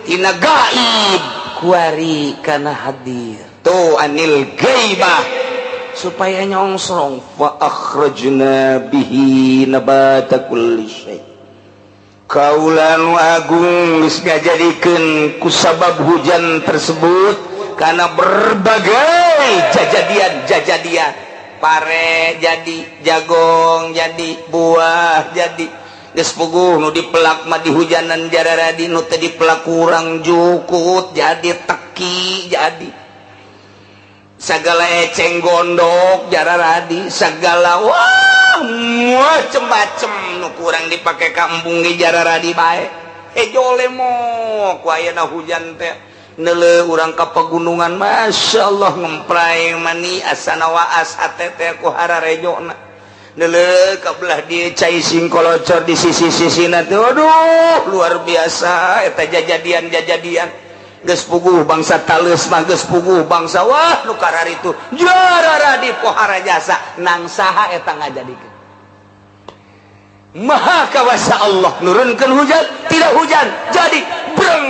tina gaib kuari kana hadir tuh anil gaibah supaya nyongsrong. Fa akhrajna bihi nabata kulli syai'. Kaula nu agung geus ngajadikeun ku sabab hujan tersebut karena berbagai jajadian-jajadian, pare jadi, jagong jadi, buah jadi. Geus puguh nu dipelak mah di hujanan jararadi, nu teu dipelak kurang jukut jadi, teki jadi, segala eceng gondok jararadi, segala wah macem-macem nu kurang dipake ka embung ge jararadi bae. Hejo lemok ku ayeuna hujan teh. Nele urang ka pegunungan, Masya Allah, ngempray mani asana waas hate teh ku hararejona. Nele ka belah dieu cai singkolocor di sisi-sisina teh, aduh, luar biasa eta jajadian-jajadian. Geus puguh bangsa taleus mah, geus puguh bangsa wah nu kararitu jarara di pohara jasa. Nang saha eta ngajadikeun? Maha kawasa Allah. Nurunkeun hujan, tidak hujan jadi, breng,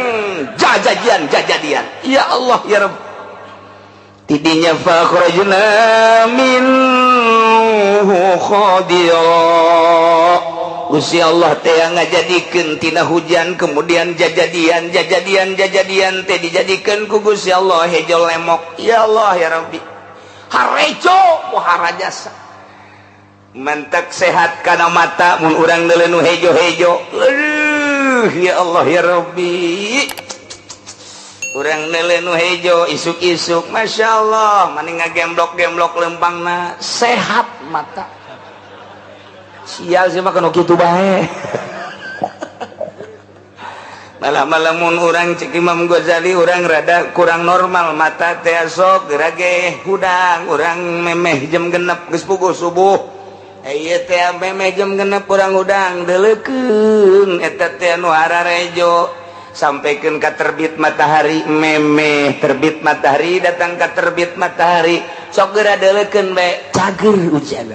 jajadian jajadian. Ya Allah ya Rabb. Tidinya fa akhrajna minhu khadira. Gusti Allah teh ngajadikeun tina hujan, kemudian jajadian jajadian jajadian teh dijadikeun ku Gusti Allah hejo lemok. Ya Allah ya Rabbi, harejo pohara jasa. Mentek sehat kana mata mun urang neuleuh nu hejo-hejo. Aduh, ya Allah ya Rabbi, urang neuleuh nu hejo isuk-isuk, Masya Allah, maning ngagemblok-gemblok lempangna, sehat mata. Sial sih mah kanu kitu bae. Malah-malah mun urang, cek Imam Ghazali, urang rada kurang normal mata teh sok gerage hudang. Urang memeh jam 6, geus puguh subuh ieu teh, memeh jam 6 urang hudang, deuleukeun eta teh nu hararejo sampaikan ka terbit matahari. Memeh terbit matahari, datang ka terbit matahari, sok geura deuleukeun bae, cager hujan,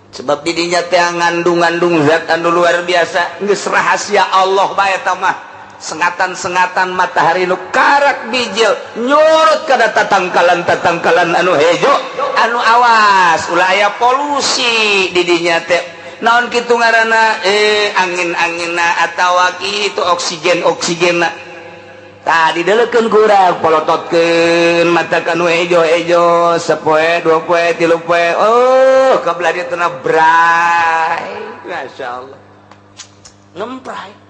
sebab didinya teh ngandung-ngandung zat anu luar biasa. Geus rahasia Allah bae eta mah. Sengatan-sengatan matahari nu karak bijil nyurut kana tatangkalan-tatangkalan anu hejo, anu awas ulah aya polusi didinya teh. Naon kitu ngaranna, angin-anginna atawa kitu oksigen oksigenna. Tadi deuleukeun kurang polototkeun mata kanu hejo-hejo sapoe, 2 poe, 3 poe. Oh. Ka belah dieu teh bray, masyaallah, ngempray.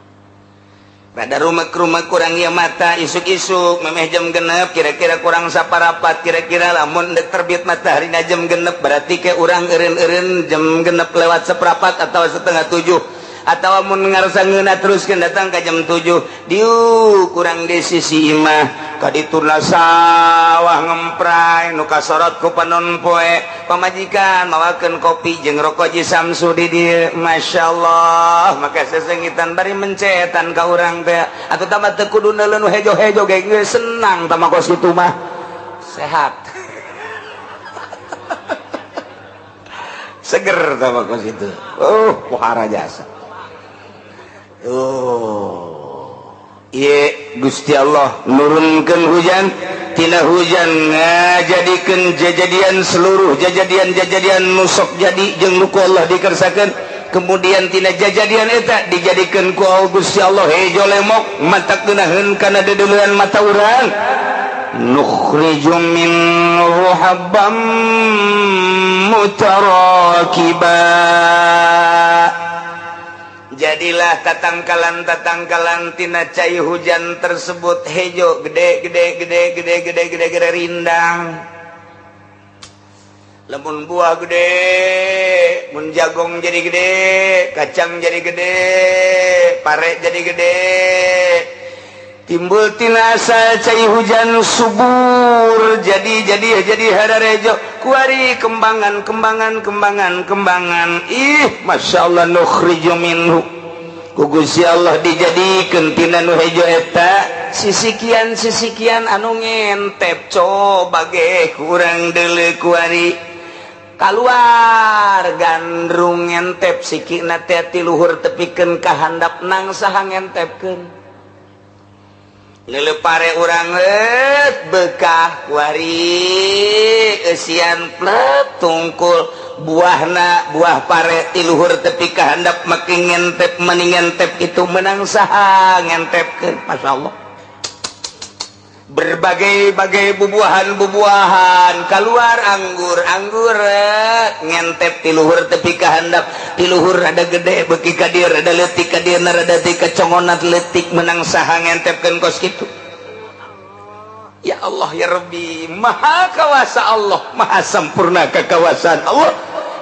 Rada rumah-rumah kurang ya mata isuk-isuk memeh jam 6, kira-kira kurang saparapat. Kira-kira lamun dek terbit matahari na jam 6, berarti ke urang eureun-eureun jam 6 lewat seperapat atau 6.30, atau mun ngarasa ngeunah teruskeun datang ka jam 7. Diu kurang di sisi imah ka dituna sawah ngempray nu kasorot ku panon poe. Pamajikan mawakeun kopi jeung rokok Ji Samsu di dieu, masyaallah, maka sesengitan bari mencetan ka urang teh. Atuh tambah teu kudu neuleuh nu hejo-hejo ge geus senang tah kos kitu mah, sehat, seger tah kos kitu. Oh, pohara jasa. Oh, ieu Gusti Allah nurunkeun hujan, tina hujan ngajadikeun jajadian, seluruh jajadian-jajadian nu sok jadi jeung nu ku Allah dikersakeun. Kemudian tina jajadian eta dijadikeun ku Gusti Allah hejo lemok, matak geunaheun kana deudeuleun mata urang. Nukhriju minhu habbam mutarakiba, jadilah tatangkalan-tatangkalan tina cai hujan tersebut, hejo gede gede gede gede gede gede gede, rindang. Lamun buah gede, mun jagong jadi gede, kacang jadi gede, pare jadi gede, timbul tina asal cai hujan, subur, jadi hararejo kuari, kembangan kembangan kembangan kembangan. Ih, masya Allah. Nukhriju minhu, ku Gusti Allah dijadikeun tina nu hejo eta sisikian sisikian anu ngentep. Coba ge kurang deuleu, kuari keluar gandrung ngentep sikina teh ti luhur tepikeun ka handap. Nang saha ngentepkeun? Lele pare urang bekah kuari, eusian plet tungkul buahna, buah pare ti luhur tepi ka handap makin ngentep, meni ngentep itu. Menang saha ngentepkeun? Masya Allah, berbagai-bagai bubuahan-bubuahan keluar, anggur anggur ngentep ti luhur tepi ka handap, ti luhur ada gede beki ka dieu, rada leutik ka dieu, rada ka congonat leutik. Menang saha ngentepkeun kos kitu? Ya Allah, ya Rabbi, maha kawasa Allah, maha sempurna kekawasaan Allah.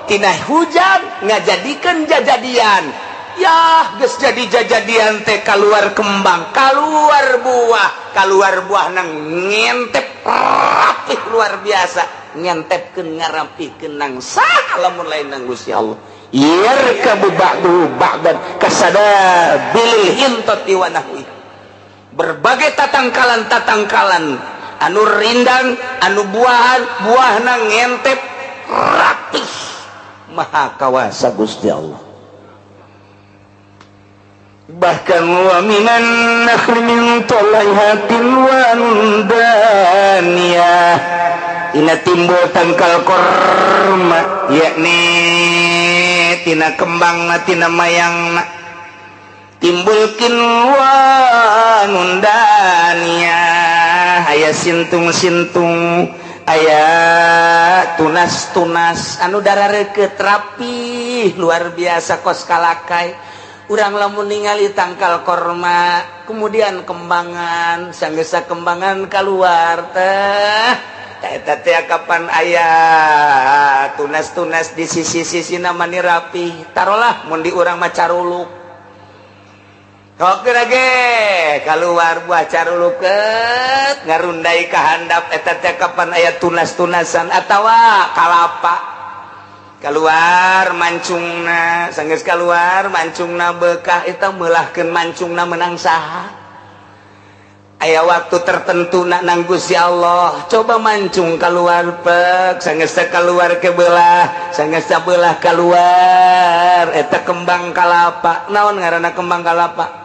Tina hujan ngajadikeun jajadian. Ya geus jadi jajadian teh keluar kembang, keluar buah, keluar buah nang ngentep rapih luar biasa. Ngentepkeun, ngarapihkeun nang saha lamun lain nang Gusti Allah? Yarkabu ba'duhu ba'dan kasadabilil hintati wa nahwi. Berbagai tatangkalan-tatangkalan anu rindang, anu buahan, buahna ngentep rapih. Maha kawasa Gusti Allah. Bahkan wa minan nakhli min tal'iha qinwanun daniyah, tina timbul tangkal korma, yakni tina kembang, tina mayang timbul qinwanun daniyah, aya sintung-sintung, aya tunas-tunas anu darareukeut rapi luar biasa kos kalakai. Urang lamun ningali tangkal korma, kemudian kembangan, sanggesa kembangan keluar teh, eta teh kapan aya tunas-tunas di sisi-sisi mani rapi. Tarolah mun di urang mah caruluk. Oke lagi keluar buah caruluk ngarundai ka handap, eta teh kapan aya tunas-tunasan, atawa kalapa keluar mancungna, sanggeus keluar mancungna bekah, eta meulahkeun mancungna menang saha? Aya waktu tertentu nak nang Gusti Allah. Coba mancung keluar pek, sanggeus keluar ke belah, sanggeus belah keluar eta kembang kalapa. Naon ngaranna kembang kalapa?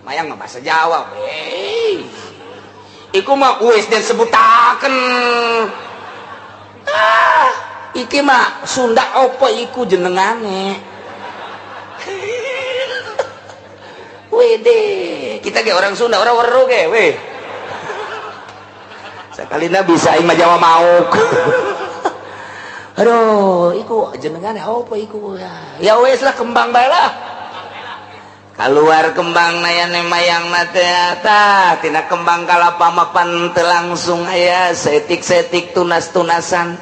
Mayang mah bahasa Jawa we. Iku mah wis dan sebutaken. Ah, iki mah Sunda opo iku jenengane? Wede, kita ge orang Sunda, orang weru ge, weh. Sakalina bisa aing mah Jawa mauk. Aduh, iku jenengan apa iku ya? Ya wes lah, kembang bae lah. Keluar kembang na mayang na teh, tah tina kembang kalapa mapan teu langsung aya setik-setik tunas-tunasan.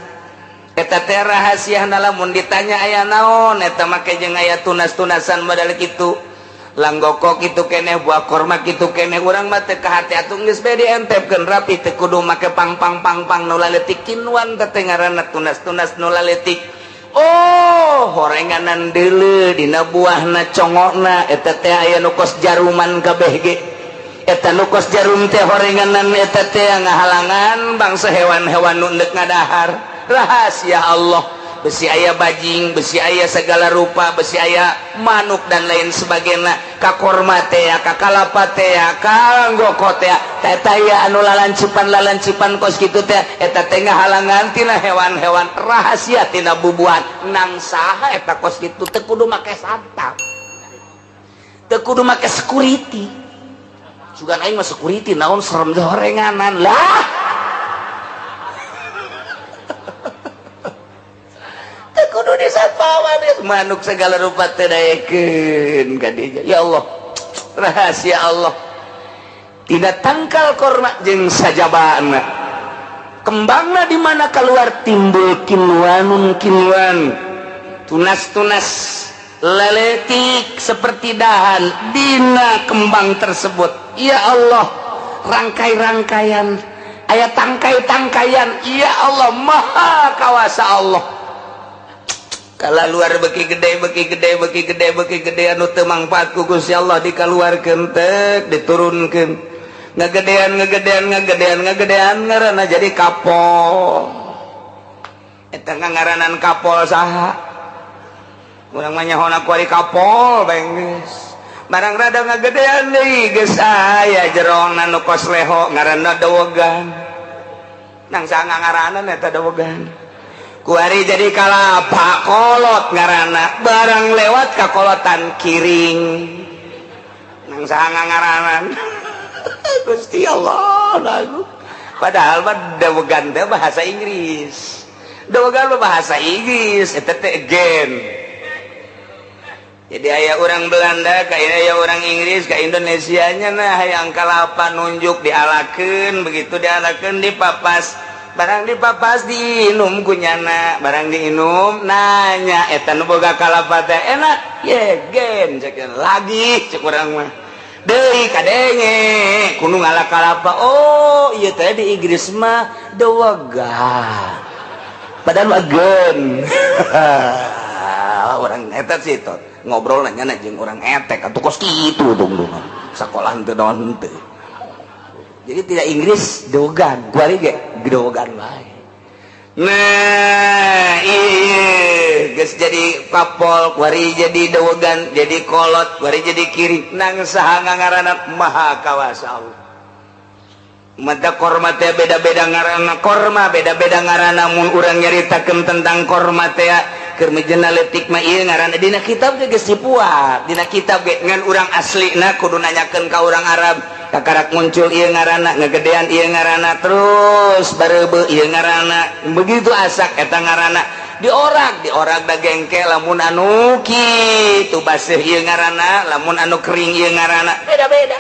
Eta teh rahasia, lamun ditanya aya naon eta make jeung aya tunas-tunasan model kitu. Langgoko kitu keneh, buah korma kitu keneh. Urang mah teu kahate atuh, geus bae dientepkeun rapi, teu kudu make pang pang pang pang nu laletik. Kinwan teh ngaranna tunas-tunas nu laletik. Oh, horenganan deuleu dina buahna, congokna eta teh aya nu kos jaruman kabeh ge. Eta nu kos jarum teh horenganan eta teh ngahalangan bangsa hewan-hewan nu endek ngadahar. Rahasia Allah, besi aya bajing, besi aya segala rupa, besi aya manuk dan lain sebagainya ka korma teh, ka kalapa teh, ka langgoko teh. Eta aya anu lalancipan lalancipan kos kitu teh, eta teh ngahalangan tina hewan-hewan, rahasia tina bubuhan. Nang saha eta kos kitu? Teu kudu make satpam, teu kudu make security. Sugan aing mah security naon, serem horenganan lah. Kudu disatpawan, manuk segala rupa teh daekeun ka dinya. Ya Allah, rahasia Allah tina tangkal korma jeung sajabana kembangna di mana keluar timbul kinwanun kinwan, tunas-tunas leletik seperti dahan dina kembang tersebut. Ya Allah, rangkai-rangkaian aya tangkai-tangkaian. Ya Allah, maha kawasa Allah. Kalau luar beki gede, beki gede, beki gede, beki gede, anu teu mangfaat ku Gusti Allah dikaluarkeun tek, diturunkeun, ngagedean, ngagedean, ngagedean, ngagedean, ngaranna jadi kapol. Eta ngaranan kapol saha? Urang mah nyahona ku ari kapol bae geus. Barang rada ngagedean deui, geus aya jerongna nu kos leho, ngaranna dowogan. Nang saha ngaranan eta dowogan? Kuari jadi kalapa kolot ngaranna. Barang lewat kakolotan kiring. Nang saha ngaranan? Gusti Allah lagu. Padahal mah dowogan teh bahasa Inggris, dowogan mah bahasa Inggris eta teh again. Jadi aya orang Belanda kayak aya orang Inggris ke Indonesia nya. Nah, yang kalapa nunjuk dialakeun, begitu dialakeun dipapas. Barang dipapas diinum kunyana. Barang diinum nanya eta nu boga kalapa teh, "Enak ye gen?" Cek lagi, cek urang mah deui kadenge kudu ngala kalapa. Oh iya, teh di Inggris mah dowogan, padahal mah gen. Orang eta sih tot ngobrol nanya jeung orang etek atuh kos kitu dong dong sekolah henteu naon henteu. Jadi tidak Inggris dogan kuari ge dogan wae. Nah iya, geus jadi kapol kuari, jadi dogan, jadi kolot kuari, jadi kiri. Nang saha ngaranna? Maha kawasa Allah. Mata korma teh beda-beda ngaranna, korma beda-beda ngaranna. Mun urang nyaritakeun tentang korma teh keur mejena leutik mah ieu ngaranna, dina kitab ge geus dipuat. Dina kitab ge ngan urang aslina kudu nanyakeun ka urang Arab. Kakarak muncul ieu ngaranna, ngegedean ieu ngaranna, terus bareubeut ieu ngaranna, begitu asak eta ngaranna. Diorak diorak da gengke, lamun anu kitu baseuh ieu ngaranna, lamun anu kering ieu ngaranna, beda-beda.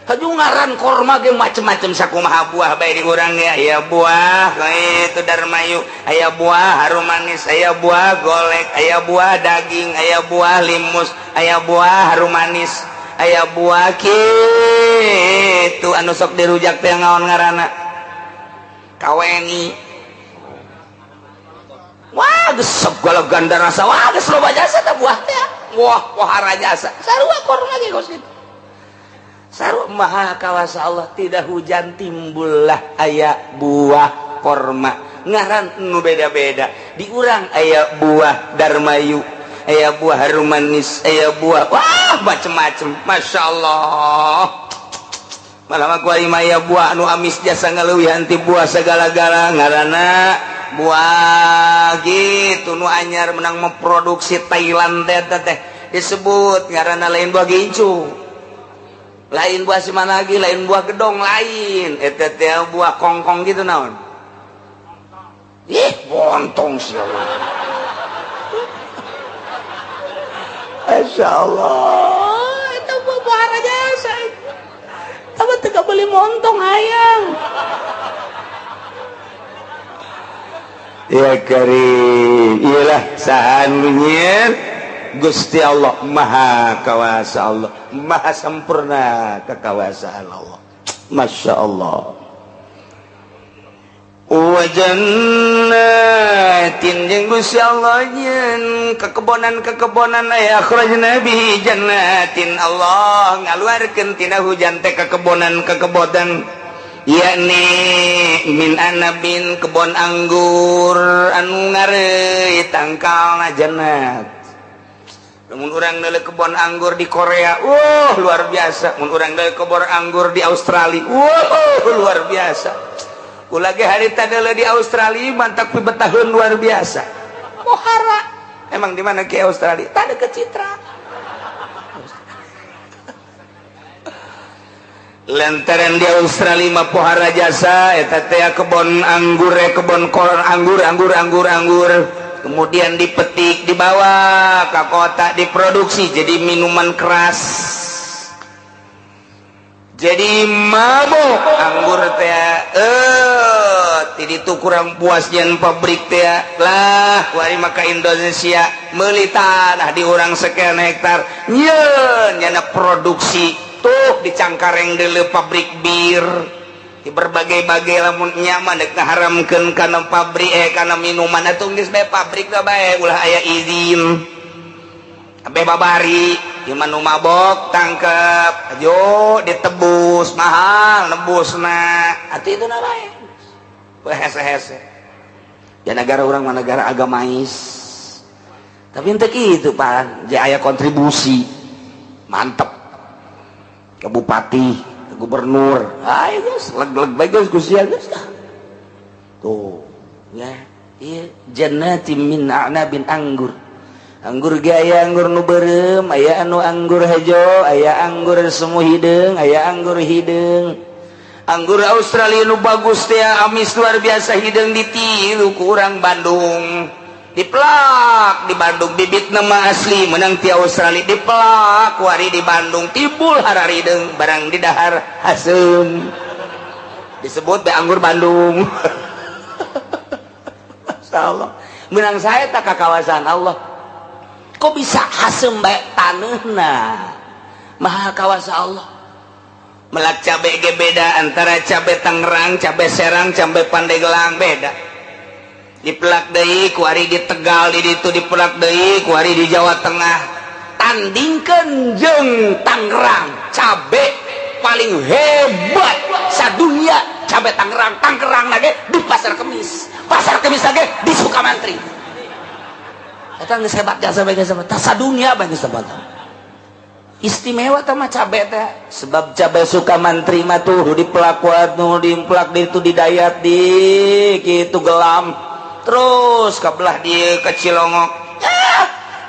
Haju ngaran korma ge macem-macem, sakumaha buah bae di urang ya. Aya buah itu darmayu, aya buah harum manis, aya buah golek, aya buah daging, aya buah limus, aya buah harum manis, aya buah kitu anu sok dirujak teh ngaon ngaranna, kawengi. Wah, geus segala ganda rasa. Wah, geus loba jasa teh buah teh. Wah, pohara jasa sarua korma ge kos kitu. Sarua, maha kawasa Allah. Tidak hujan timbullah aya buah korma ngaran nu beda-beda. Di urang aya buah darmayu, aya buah harum manis, aya buah wah macem-macem, masya Allah. Malah mah kuari mah aya buah anu amis jasa ngaleuwihan ti buah segala-gala, ngaranna buah gitu nu anyar menang memproduksi Thailand teh teh disebut ngaranna lain buah gincu. Lain buah simanagi, lain buah gedong, lain eta teh buah kongkong gitu naon. Ih, bontong sih Allah. Masya Allah, itu buah jasa. Tapi teu beli montong hayang. Ya karim, iyalah sahan nyieun Gusti Allah Maha Kawasa, Allah Maha sempurna kekawasaan Allah. Masya Allah. Wa jannatin jeung Gusti Allah nyeun kekebonan-kekebonan aya akhrajna bihi jannatin, Allah ngaluarkeun tina hujan teh kekebonan-kekebonan, yakni min anabin kebon anggur anu ngareuy tangkalna jannat. Mun urang deuleu kebon anggur di Korea, wah luar biasa. Mun urang deuleu kebon anggur di Australia, wah luar biasa. Kula ge harita deuleu di Australia mantak pibetaheun luar biasa. Pohara. Emang di mana ke Australia? Tah deket Citra. Lantaran di Australia mah pohara jasa eta teh kebon anggur, kebon koran anggur, anggur, anggur, anggur. Kemudian dipetik, dibawa ke kota, diproduksi jadi minuman keras, jadi mabok anggur teh. Tidak itu kurang puas jan pabrik teh lah kuari maka Indonesia meuli tanah di urang sekian hektar nyeun nyana produksi tuh di Cangkareng deuleu pabrik bir di berbagai-bagai. Lamun nyaman dek ngaharamkeun kana pabrik, kana minuman atuh geus bae pabrik da bae ulah aya izin abe babari. Ieu mah nu mabok tangkep, ajo ditebus, mahal nebusna atuh itu na bae hese-hese. Ya negara urang mah negara agamais, tapi henteu kitu pan aya kontribusi mantep ke bupati, ke gubernur. Ayo geus leg-leg bae geus Gusti geus. Tuh ya, ieu jannatin min a'nabin, anggur. Anggur ge aya anggur nu beureum, aya anu anggur hejo, aya anggur semu hideung, aya anggur hideung. Anggur Australia nu bagus teh amis luar biasa hideung, ditiru ku urang Bandung, dipelak di Bandung. Bibit nama asli menang ti Australia, dipelak wari di Bandung, timbul hararideung, barang di dahar haseum, disebut be anggur Bandung. Allah menang saya tak kawasan Allah kok bisa haseum bae taneuhna. Maha kawasa Allah. Melak cabe ge beda antara cabe Tangerang, cabe Serang, cabe Pandeglang beda. Dipelak deui kuari di Tegal, di ditu dipelak deui kuari di Jawa Tengah, tandingkeun jeung Tangerang. Cabe paling hebat sadunia cabe Tangerang. Tangerang lagi di Pasar Kemis, Pasar Kemis lagi di Sukamantri. Eta geus hebat jasa bae, geus hebat sadunia bae, geus hebat istimewa tah mah cabe teh. Sebab cabe Sukamantri mah tuh dipelak nu dipelak di itu, di Dayat, di kitu gelam terus kabelah di ke Cilongok.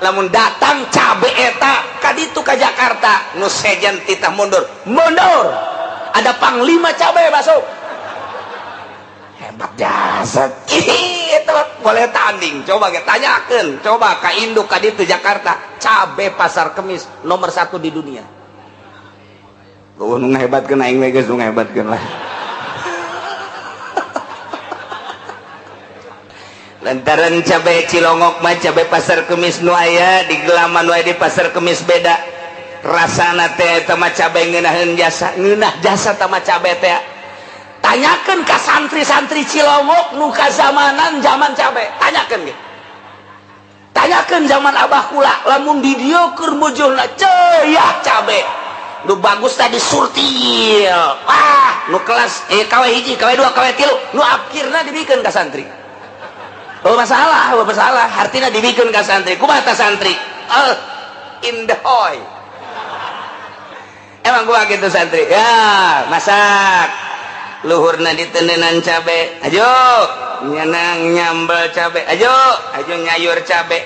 Lamun datang cabe eta ka ditu ka Jakarta, nu sejen titah mundur, mundur. Ada panglima cabe masuk, hebat jasa itu boleh tanding. Coba kita tanyakan, coba ka induk ka ditu Jakarta, cabe Pasar Kemis nomor 1 di dunia. Nu ngahebatkeun aing we geus, nu ngahebatkeun lah. Lantaran cabe Cilongok mah cabe Pasar Kemis nu aya di gelaman wae di Pasar Kemis beda rasana teh. Eta mah cabe ngeunaheun jasa, ngeunah jasa tah mah cabe teh. Tanyakeun ka santri-santri Cilongok nu kazamanan zaman cabe, tanyakeun ge, tanyakeun zaman abah kula. Lamun di dieu keur mujurna ceuyak cabe nu bagus tadi surtil, ah nu kelas KW 1, KW 2, KW 3, nu akhirna dibikeun ka santri. Oh masalah, oh masalah, artinya dibikin ka santri. Kumaha ta santri? Indahoy. Emang gua gitu santri. Ya, masak. Luhurna ditendenan cabe. Ayo, nyenang nyambel cabe. Ayo, ayo nyayur cabe.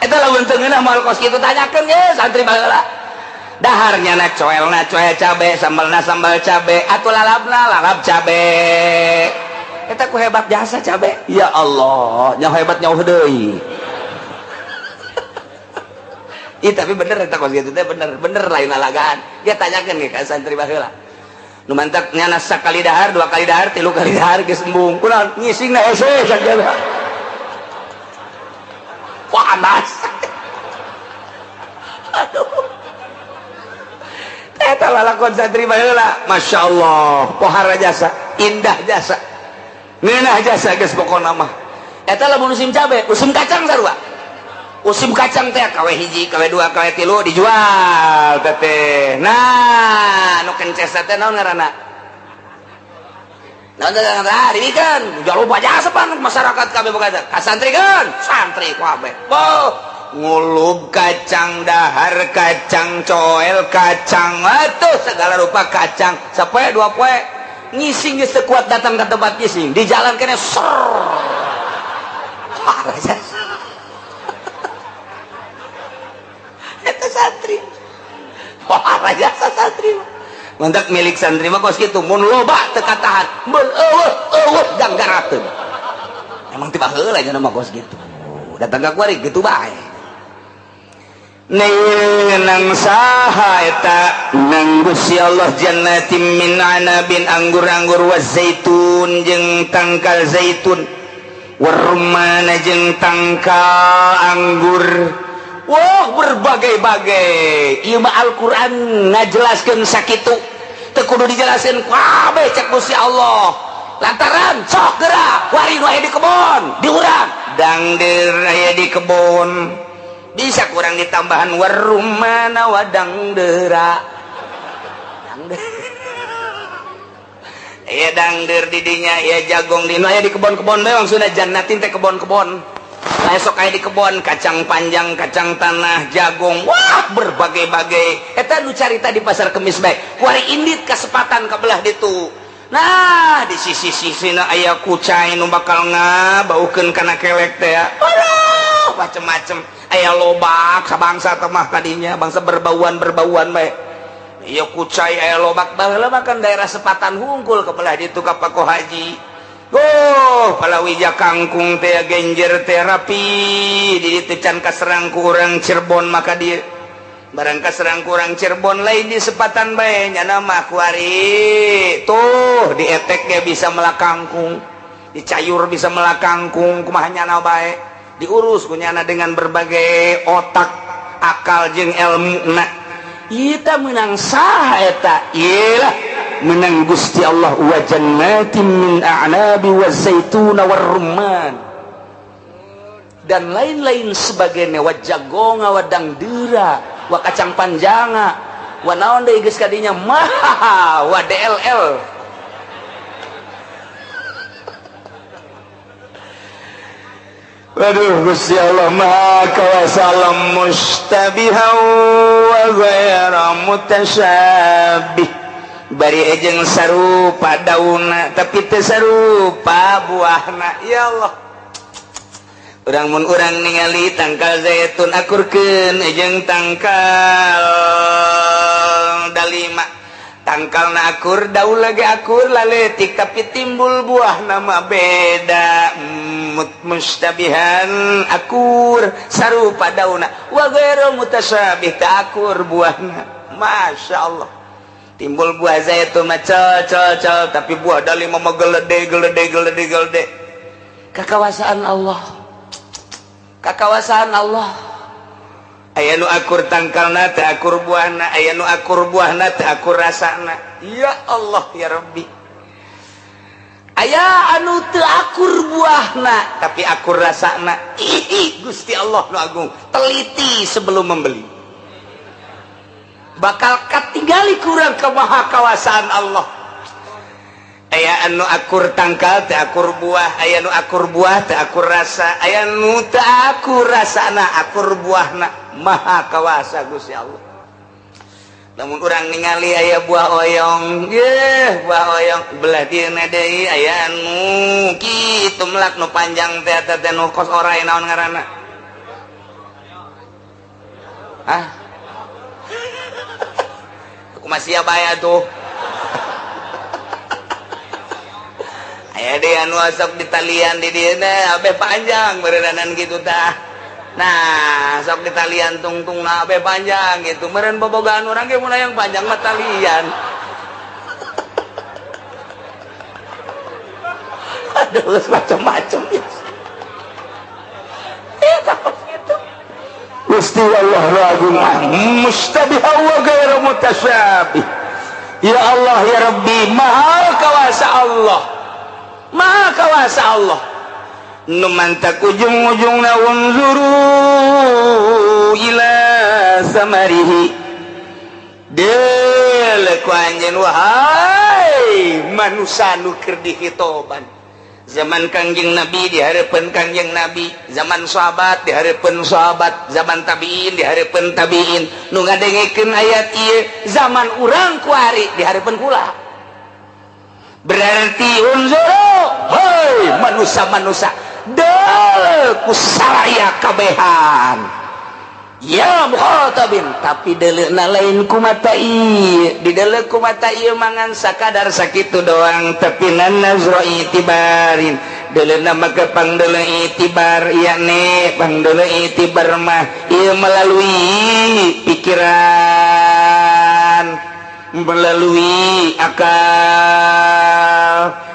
Eta Eta lamun teu ngeunah moal kos kitu, tanyakeun ge santri baheula. Daharnya na coelna coel cabe, sambalna sambal cabe, atuh lalabna lalap cabe. Eta ku hebat jasa cabe. Ya Allah, nya hebat nyauh deui. Ih, tapi bener eta kos kitu teh, bener, bener lain lalagaan. Dia tanyakeun ge ka santri baheula. Nu mantak nyana sakali dahar, dua kali dahar, tilu kali dahar geus embung. Kunaon ngisingna hese sagala. Panas. Aduh. Eta lalakon santri baheula. Masya Allah, pohara jasa, indah jasa. Ngeunah jasa geus pokona mah. Eta lamun musim cabe, musim kacang sarua. Musim kacang teh kawe hiji, kawe dua, kawe tilu dijual teh. Nah, nu kences teh naon ngaranna? Naon teh ngaranna? Dibikeun. Loba jasa pan masyarakat kabeh boga ka santri kan? Santri kabeh. Boh, ngulub kacang, dahar kacang coel, kacang atuh segala rupa kacang. Sapoe dua poe ngising geus teu kuat datang ke tempat ngising, di jalan kene ser. Parah jasa. Eta santri. Wah, jasa santri mah. Mantak milik santri mah kos kitu, mun loba teu katahan, mun eueuh eueuh ganggarateun. Emang tiba heula nya mah kos kitu. Datang ka kuari kitu bae. Nang saha eta? Nang Gusti Allah jannatin min anabin, anggur-anggur, wa zaitun jeung tangkal zaitun, warumana jeung tangkal anggur. Wah, berbagai-bagai. Ieu mah Al-Qur'an ngajelaskeun sakitu. Teu kudu dijelaskeun kabeh cek Gusti Allah. Lantaran sok gerak wari nu aya di kebon, di urang dangder aya di kebon. Bisa kurang ditambahan warumana wadang dera. Dangder. Aya dangder di dinya, aya jagong di nu aya di kebon-kebon bae maksudna jannatin teh kebon-kebon. Nah, esok aya di kebon kacang panjang, kacang tanah, jagung, wah berbagai-bagai. Eta nu carita di pasar Kemis bae. Kuari indit kasempatan ka belah ditu. Nah, di sisi-sisina aya kucai nu bakal ngabaukeun kana kelek teh. Aduh, macem-macem. Aya lobak sabangsa teh mah kadinya, bangsa berbauan-berbauan bae. Ieu kucai aya lobak baheula mah kan daerah Sepatan hungkul ke belah ditu ka Pako Haji. Oh, palawija kangkung teh genjer teh rapi di ditu can kaserang ku urang Cirebon maka dia barang kaserang ku urang Cirebon lain di Sepatan bae nyana mah kuari tuh di etek ge bisa melak kangkung, dicayur bisa melak kangkung, kumaha nyana bae diurus ku nyana dengan berbagai otak akal jeung ilmu. Na ieu teh meunang saha eta? Ieu lah menang Gusti Allah, wa jannatin min a'nabi wa zaituna war rumman dan lain-lain sebagainya, wa jagonga wa dangdera wa kacang panjanga wa naon deui geus kadinya mah wa DLL. Waduh, Gusti Allah Maha Kawasa, alam mustabiha wa ghaira mutasyabih. Bari ejeng sarupa daunna tapi teu sarupa buahna. Ya Allah, urang mun urang ningali tangkal zaitun akurkeun ejeng tangkal dalima, tangkalna akur, daun lagi akur laletik, tapi timbul buah nama beda. Mustabihan akur sarupa daunna, wa ghairu mutasyabih teu akur buahna. Masya Allah, timbul buah zaitun mah col col col, tapi buah dalima mah gelede gelede gelede gelede. Kakawasaan Allah, kakawasaan Allah. Aya nu akur tangkalna teu akur buahna, aya nu akur buahna teu akur rasana. Ya Allah ya Rabbi, aya anu teu akur buahna tapi akur rasana. Ih, Gusti Allah nu agung, teliti sebelum membeli bakal katinggali kurang kemahakawasaan Allah. Aya anu akur tangkal teu akur buah, aya nu akur buah teu akur rasa, aya nu teu akur rasana akur buahna. Maha kawasa Gusti Allah. Namun urang ningali aya buah oyong, ye buah oyong belah dieu deui aya anu kitu melak nu panjang teh teh nu kos orai, naon ngaranna? Ah, aku masih bayar tuh. Aya deh anu sok ditalian di dieu abe panjang berenanan gitu tah. Nah, sok ditalian tungtung na abe panjang gitu. Meureun bobogaan urang ge mun yang panjang mah talian. Aduh, macam-macam ya. Gitu. Gusti Allah agung mustabiha wa ghairu mutasyabih. Ya Allah ya Rabbi, maha kawasa Allah. Maha kawasa Allah. Nu mantak ujung-ujungna unzuru ila samarihi. Deuleu ku anjeun wahai manusa nu keur dihitoban. Zaman Kangjeng Nabi dihareupeun Kangjeng Nabi, zaman sahabat dihareupeun sahabat, zaman tabiin dihareupeun tabiin. Nu ngadengekeun ayat ieu zaman urang kuari dihareupeun kula. Berarti unzuru hei manusa-manusa deuleu ku saraya kabehan. Ya mukhatabin, tapi deleuna lain ku mata ieu, dideuleu ku mata ieu mangan sakadar sakitu doang, tapi nazra itibarin deleuna maka pangdeuleu itibar yakni pangdeuleu itibar mah ieu melalui pikiran, melalui akal,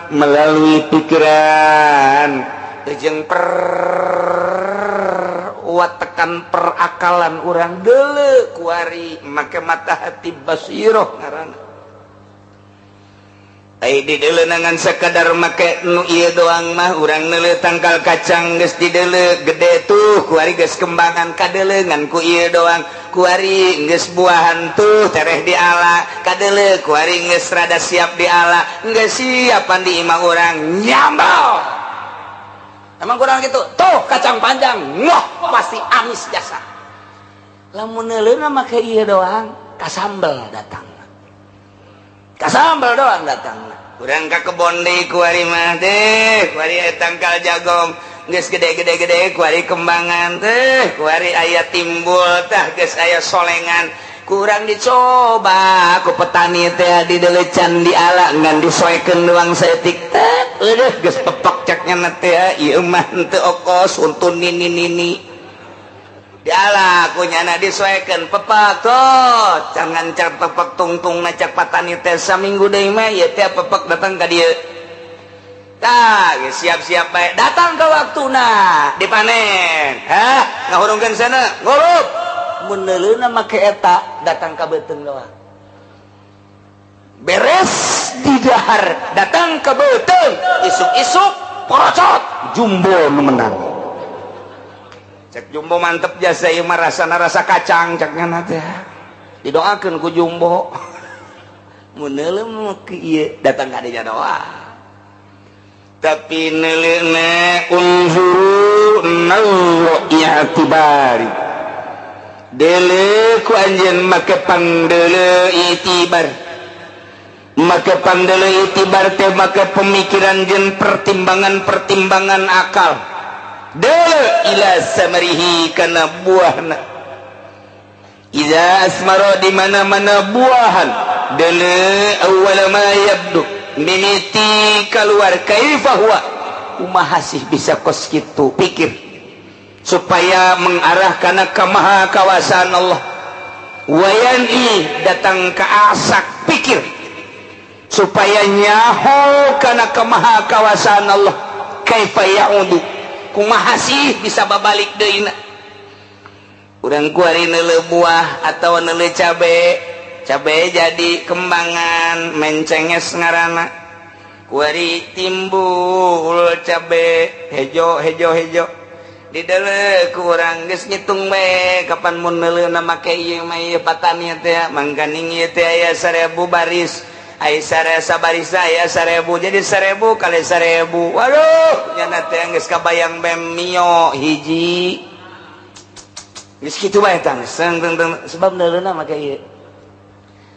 melalui pikiran jeung tekan perakalan urang deuleu kuari make mata hati basiroh ngaranna. Ai dideuleu ngan sakadar make nu ieu doang mah urang neuleuh tangkal kacang geus dideuleu gede tuh kuari geus kembangan kadeuleu ngan ku ieu doang, kuari geus buahan tuh tereh diala kadeuleu kuari geus rada siap diala geus siapan di imah urang nyambal. Emang kurang gitu tuh kacang panjang ngoh pasti amis jasa. Lamun neuleuna make ieu doang kasambel datang, kasambel doang datang. Urang ka kebon deui kuari mah teh kuari aya tangkal jagong geus gede-gede gede kuari kembangan teh kuari aya timbul tah geus aya solengan. Kurang dicoba ku petani teh didelecan diala ngan disoekeun doang saeutik teh eueuh geus pepek cek nya teh ieu mah henteu okos untun nini nini diala ku nyana disoekeun pepek tuh jangan cak pepek tungtung na cak petani teh saminggu deui mah ieu teh pepek datang ka dieu tah siap-siap bae datang ke waktuna dipanen hah ngahurungkeun sana ngulup meneuleuna make eta datang ka beuteung doang beres di dahar datang ke beuteung isuk-isuk porocot jumbo nu menang. Cek jumbo mantep jasa ieu mah rasana rasa kacang cek nya teh didoakeun ku jumbo. Meneuleuh make ieu datang ka dinya doang tapi neuleuna unzuru nazra i'tibari deuleu ku anjeun make pangdeuleu itibar, make pangdeuleu itibar teh make pemikiran jeung pertimbangan-pertimbangan akal. Deuleu ila samarihi kana buahna iza asmara di mana-mana buahan deuleu awwala ma yabdu mimiti keluar kaifa huwa kumaha sih bisa kos kitu pikir supaya mengarah kana kemaha kawasaan Allah. Wayani datang ke asak pikir supaya nyaho kana kemaha kawasaan Allah. Kaifa ya'udu kumaha sih bisa babalik deui na. Urang kuari neuleuh buah atawa neuleuh cabe, cabe jadi kembangan mencenges ngaranna kuari timbul cabe hejo hejo hejo di deuleu ku urang geus ngitung bae kapan mun neuleuna make ieu mah ieu patani teh mangkaning ieu teh aya 1000 baris aya sabaris aya 1000 jadi 1000 kali 1000 waduh nyana teh geus kabayang bem mio hiji geus kitu bae tah sebab neuleuna make ieu.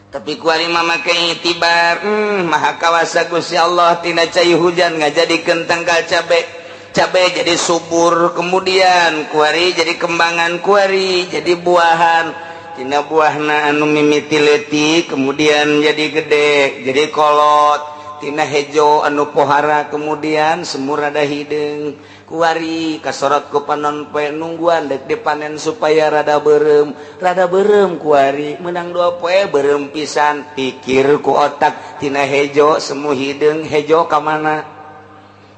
Tapi kuari mah make itibar maha kawasa Gusti Allah tina cai hujan ngajadikeun tangkal cabe. Cabe jadi subur, kemudian kuari jadi kembangan, kuari jadi buahan. Tina buahna anu mimiti leutik kemudian jadi gede, jadi kolot. Tina hejo anu pohara kemudian semu rada hideung, kuari kasorot ku panon poe nungguan dek dipanen supaya rada beureum. Rada beureum kuari menang 2 poe beureum pisan. Pikir ku otak, tina hejo semu hideung, hejo ka mana?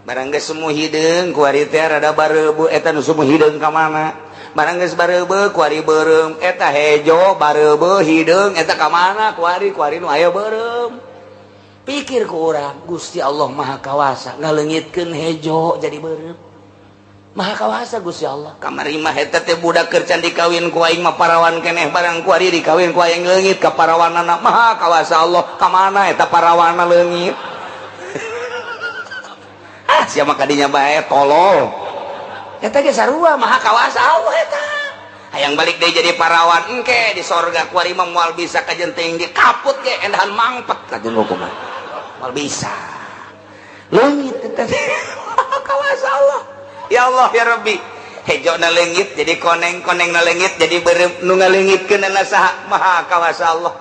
Barang geus semu hideung kuari teh rada bareubeut, eta nu semu hideung ka mana? Barang geus bareubeut kuari beureum, eta hejo bareubeut hideung eta ka mana kuari? Kuari nu aya beureum. Pikir ku urang, Gusti Allah Maha Kawasa ngaleungitkeun hejo jadi beureum. Maha Kawasa Gusti Allah. Kamari mah eta teh budak keur can dikawin ku aing mah parawan keneh, barang kuari dikawin ku aing leungit ka parawanana. Maha Kawasa Allah, ka mana eta parawanna leungit? Ah, sia mah kadinya bae tolol. Eta ge sarua Maha Kawasa Allah eta. Hayang balik deui jadi parawan engke di sorga kuari mah moal bisa kajen tinggi kaput ge endahan mangpet kajen hukuman. Moal bisa. Leungit eta teh. Maha Kawasa Allah. Ya Allah ya Rabbi. Hejo na leungit jadi koneng, koneng na leungit jadi beureum, nu ngaleungitkeunana saha? Maha Kawasa Allah.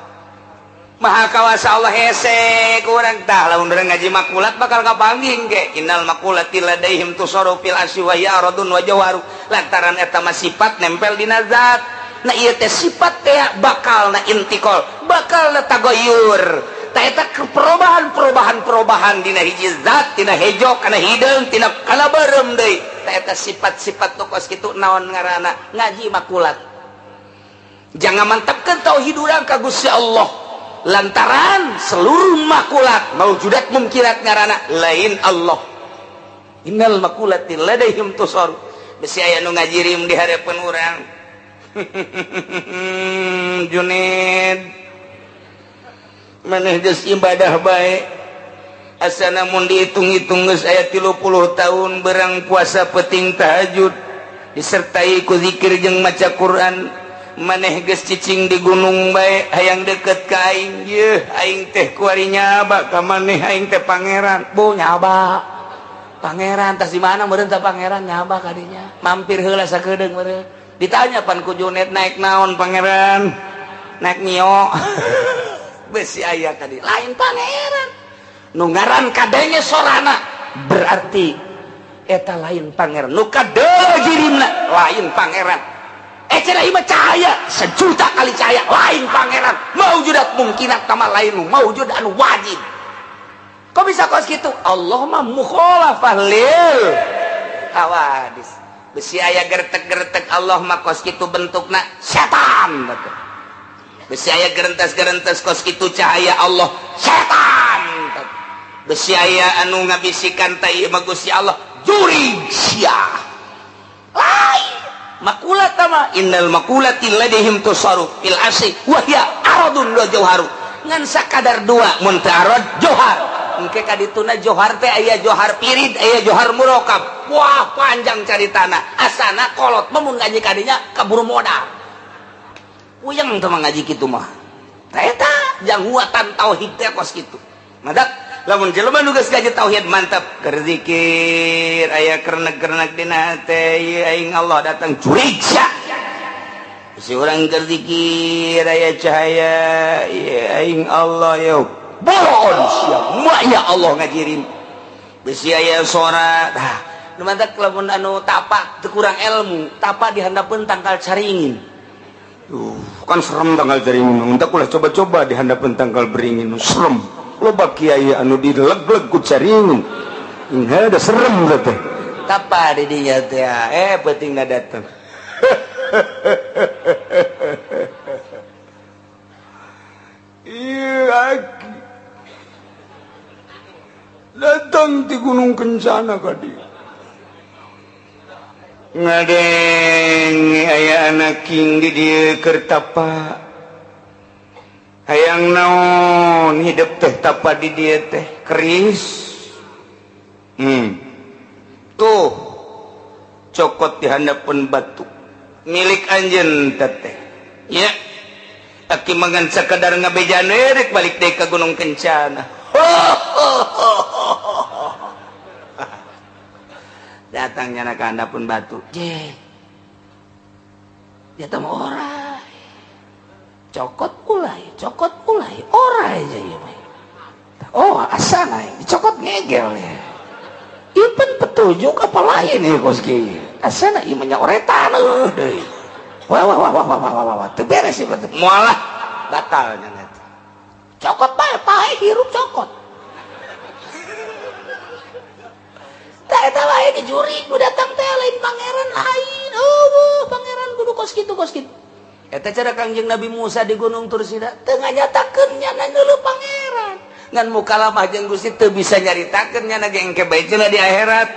Maha Kawasa Allah hese kurang tah. Lamun urang ngaji makulat bakal kapanggih ge, innal makulati ladaihim tusaru fil asy wa hiya aradun wa jawharu, lantaran eta mah sifat nempel dina zat. Nah, ieu teh sifat teh bakal na intikal, bakal na tagoyur. Tah, eta perubahan perubahan perubahan dina hiji zat, tina hejo kana hideung, tina kana beureum deui. Tah, eta sifat-sifat nu kos kitu naon ngaranna? Ngaji makulat. Jangan mantapkeun tauhid urang ka Gusti Allah, lantaran seluruh makulat maujudat mungkirat ngaranna lain Allah. Innal makulati ladaihim tusar. Besi aya nu ngajirim di hadapan urang, "Junid, maneh geus ibadah bae, asana mun dihitung-hitung geus aya 30 tahun berang puasa peting tahajud disertai ku zikir jeung maca Quran. Maneh geus cicing di gunung bae hayang deket ka aing. Yeuh, aing teh kuari nyaba ka maneh, aing teh pangeran." Bu nyaba pangeran tas di mana meureun tah? Pangeran nyaba kadinya, mampir heula sakedeung meureun. Ditanya pan ku Junet, "Naik naon, Pangeran?" "Naik Mio." Besi aya kadi lain pangeran nu ngaran kadenge sorana, berarti eta lain pangeran. Nu kadenge jirimna lain pangeran. Eh, cenah ieu mah cahaya sejuta kali cahaya, lain pangeran. Maujudat mungkinat tama lain maujud anu wajib. Kok bisa kos gitu? Allah mah mukhalafah lil hawadis. Besi aya gertek-gertek, Allah mah kos kitu bentukna, setan betul. Besi aya gerentes-gerentes kos kitu cahaya Allah, setan. Besi aya anu ngabisikan tai mah Gusti Allah, jurig sia, lain makulat mah. Innal makulati ladaihim tusaru fil asy wa hiya aradun wa jauharu. Ngan sakadar dua, mun teu arad, johar. Engke kadituna johar teh aya johar pirid, aya johar murokab. Wah, panjang caritana. Asana kolot mah mun ngaji kadinya kaburu modal, puyeng teh mah ngaji kitu mah. Tah, eta janghuatan tauhid teh kos kitu. Madak lamun jelema nu geus ngaji tauhid mantap keur zikir, aya kernek-kernek dina hate, "Ieu aing Allah datang," jurig sia. Si urang keur zikir aya cahaya, "Ieu aing Allah," yo bolon sia, ya Allah ngajirin. Besi aya sora. Tah, nu mantak lamun anu tapa teu kurang ilmu, tapa di handapeun tangkal caringin. Kan serem tangkal caringin. Entak ulah coba-coba di handapeun tangkal beringin, serem. Loba kiai anu dileg-leg ku caringin. Inga ada serem teh. Tapa di dinya teh, eh pentingna datang. Iya, aki datang di Gunung Kencana kadi ngadeng aya anak king di dieu keur tapa, hayang naon hidup teh tapa di dieu teh keris. Tuh cokot di handapeun batu milik anjeun teteh ya. Aki mangan sakadar ngabejaan rek balik deui ka Gunung Kencana. Datang nyana ka handapun batu. Je. Dia teh orai. Cokot ulai, orai aja ieu mah. Oh, asana dicokot ngegel ya. Ieu pan petunjuk apa lain ya kos kieu. Asana ieu mah nyaoretan eueuh deui. Wah wah wah wah wah wah wah, teu beres ieu mah. Moal batal nya eta. Cokot bae, pae hirup cokot. Tah eta wae dijuri nu datang teh lain pangeran lain. Eueuh, pangeran kudu kos kitu kos kitu. Eta cara Kangjeng Nabi Musa di Gunung Tursina teu nganyatakeun nyana neuleuh pangeran. Ngan mukalamah jeung Gusti teu bisa nyaritakeun nyana ge engke bae cenah di akhirat.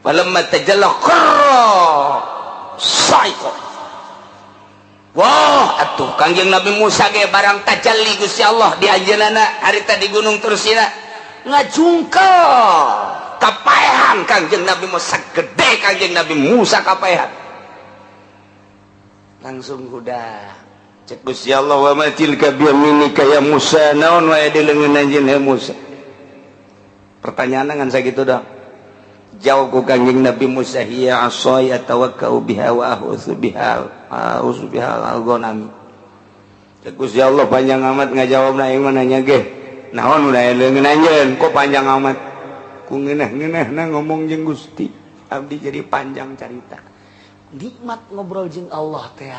Falamma tajalla kharra sa'iqa. Wah, atuh Kangjeng Nabi Musa ge barang tajalli Gusti Allah di anjeunna harita di Gunung Tursina ngajungkel kapaehan Kangjeng Nabi Musa, gede Kangjeng Nabi Musa kapaehan. Langsung udah cek Gusti Allah, wa ma tilka biyaminika ya Musa, naon wae di leungeun anjeun he Musa. Pertanyaan ngan sakitu dah. Jawab ku Kangjeng Nabi Musa, hiya asaya tawakkau biha wa ahutsu biha a'udzu biha al-ghanami. Cek Gusti Allah panjang amat ngajawabna, aing mah nanya ge naon udah leungeun anjeun kok panjang amat. Ku ngeunah-ngeunahna ngomong jeung Gusti abdi jadi panjang carita. Nikmat ngobrol jeung Allah teh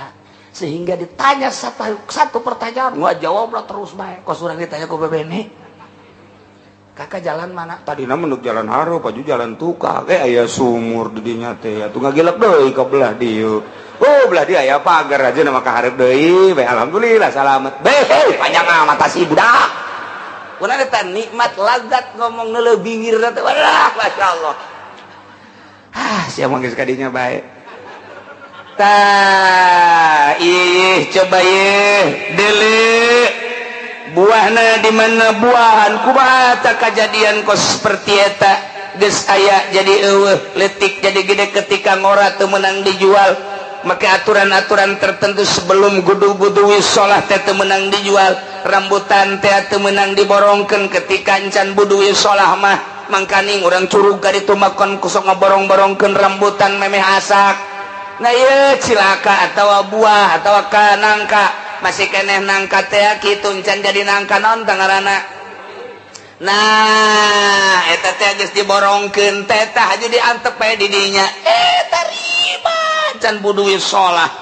sehingga ditanya satu pertanyaan gua jawablah terus bae. Kos urang ditanya ku bebene, kakak jalan mana tadi? Menuk jalan haro paju jalan tukang, eh aya sumur di dinya teh atuh ngagilep deui ka belah dieu. Oh, belah dieu aya pagar aja nama ka hareup deui bae. Alhamdulillah salamet bae. Panjang amat si budak. Kunaon eta nikmat lazat ngomong neuleuh bibir teh? Wah, masyaallah. Ah, siapa geus kadinya bae. Tah, ih coba ye dele buahna di mana, buahan kumaha tah kajadian kos seperti eta? Geus aya jadi eueuh, letik jadi gede, ketika ngora teu meunang dijual. Maka aturan-aturan tertentu sebelum gudu-gudu sholah teh teu meunang dijual. Rambutan teh teu meunang diborongkeun ketika encan budu sholah mah. Mangkaning urang curug ka ditu makon kusok ngaborong-borongkeun rambutan memeh asak. Nah, ieu cilaka atau buah atau ka nangka, masih keneh nangka teh kitu encan jadi nangka. Naon tah ngaranna? Nah, eta teh geus diborongkeun teh, tah jadi antep bae di dinya. Eh, tarima can budu sholah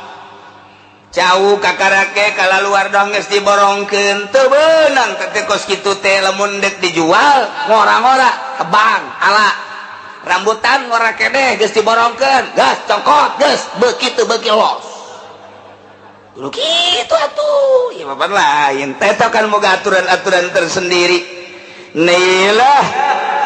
jauh kakarake kala luar dong geus diborongkeun teu beunang teh kos kitu teh. Lamun dek dijual ngora-ngora tebang ala rambutan ngora keneh, geus diborongkeun, gas cokot, geus begitu beuki los. Kudu kitu atuh ieu mah lain teh kan moga aturan-aturan tersendiri. Nilah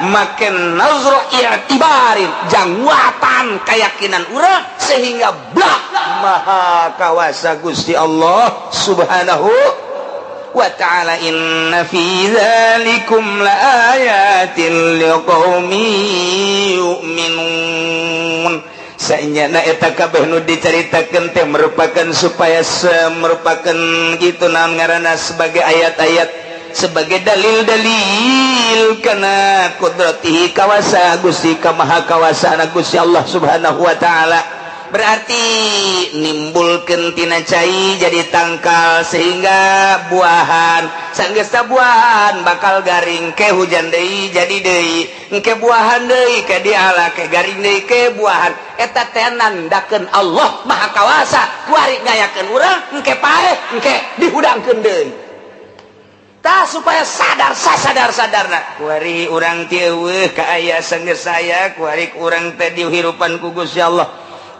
makin nazro i'tibarin jangwatan keyakinan urang sehingga blak maha kawasa Gusti Allah Subhanahu wa ta'ala. Inna fi dzalikum laayatin liqaumin yu'minun. Saenyana eta kabeh nu dicaritakeun teh merupakan supaya merupakan gitu naon ngaranna, sebagai ayat-ayat, sebagai dalil-dalil karena kudratihi, kawasa Gusti, kamaha kawasana Gusti Allah Subhanahu wa ta'ala. Berarti nimbulkeun tina cai jadi tangkal sehingga buahan, sanggeus buahan bakal garing, ke hujan deui jadi deui, engke buahan deui, ke diala, ke garing deui, ke buahan. Eta teh nandakeun Allah Maha Kawasa. Kuari ngayakeun urang engke paeh, engke dihudangkeun deui. Tah, supaya sadar sasadar sadarna. Kuari urang teh eueuh ka aya sanggeus saya kuari urang teh dihirupan ku Gusti Allah,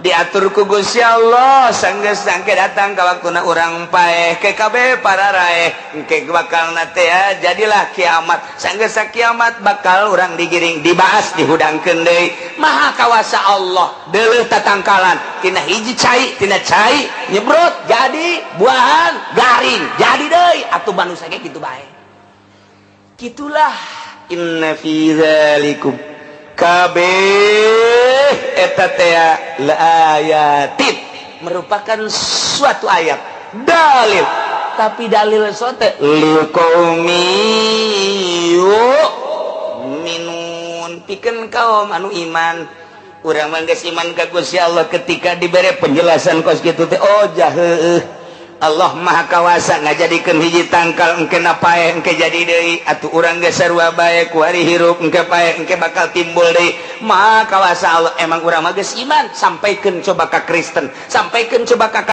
diatur ku Gusti Allah. Sanggeus sangke datang ka waktuna urang paeh ke kabeh para raeh, engke bakal teh jadilah kiamat. Sanggeus kiamat bakal urang digiring, dibahas, dihudangkeun deui. Maha kawasa Allah. Deuleuh tatangkalan tina hiji cai, tina cai nyebrot jadi buahan, garing jadi deui. Atuh manusia ge kitu bae. Kitulah inna fi dzalikum, kabeh eta teh laayatin, merupakan suatu ayat dalil, tapi dalil sote liqaumi yu'minun, pikeun kaum anu iman. Urang mah geus iman ka Gusti Allah ketika dibere penjelasan kos kitu teh. Oh jaheuh, Allah Maha Kawasa ngajadikeun hiji tangkal, engke paeh, engke jadi deui. Atuh urang geus sarua bae, kuari hirup, engke paeh, engke bakal timbul deui. Maha Kawasa Allah. Emang urang mah geus iman. Sampaikan coba ka Kristen, sampaikan coba ka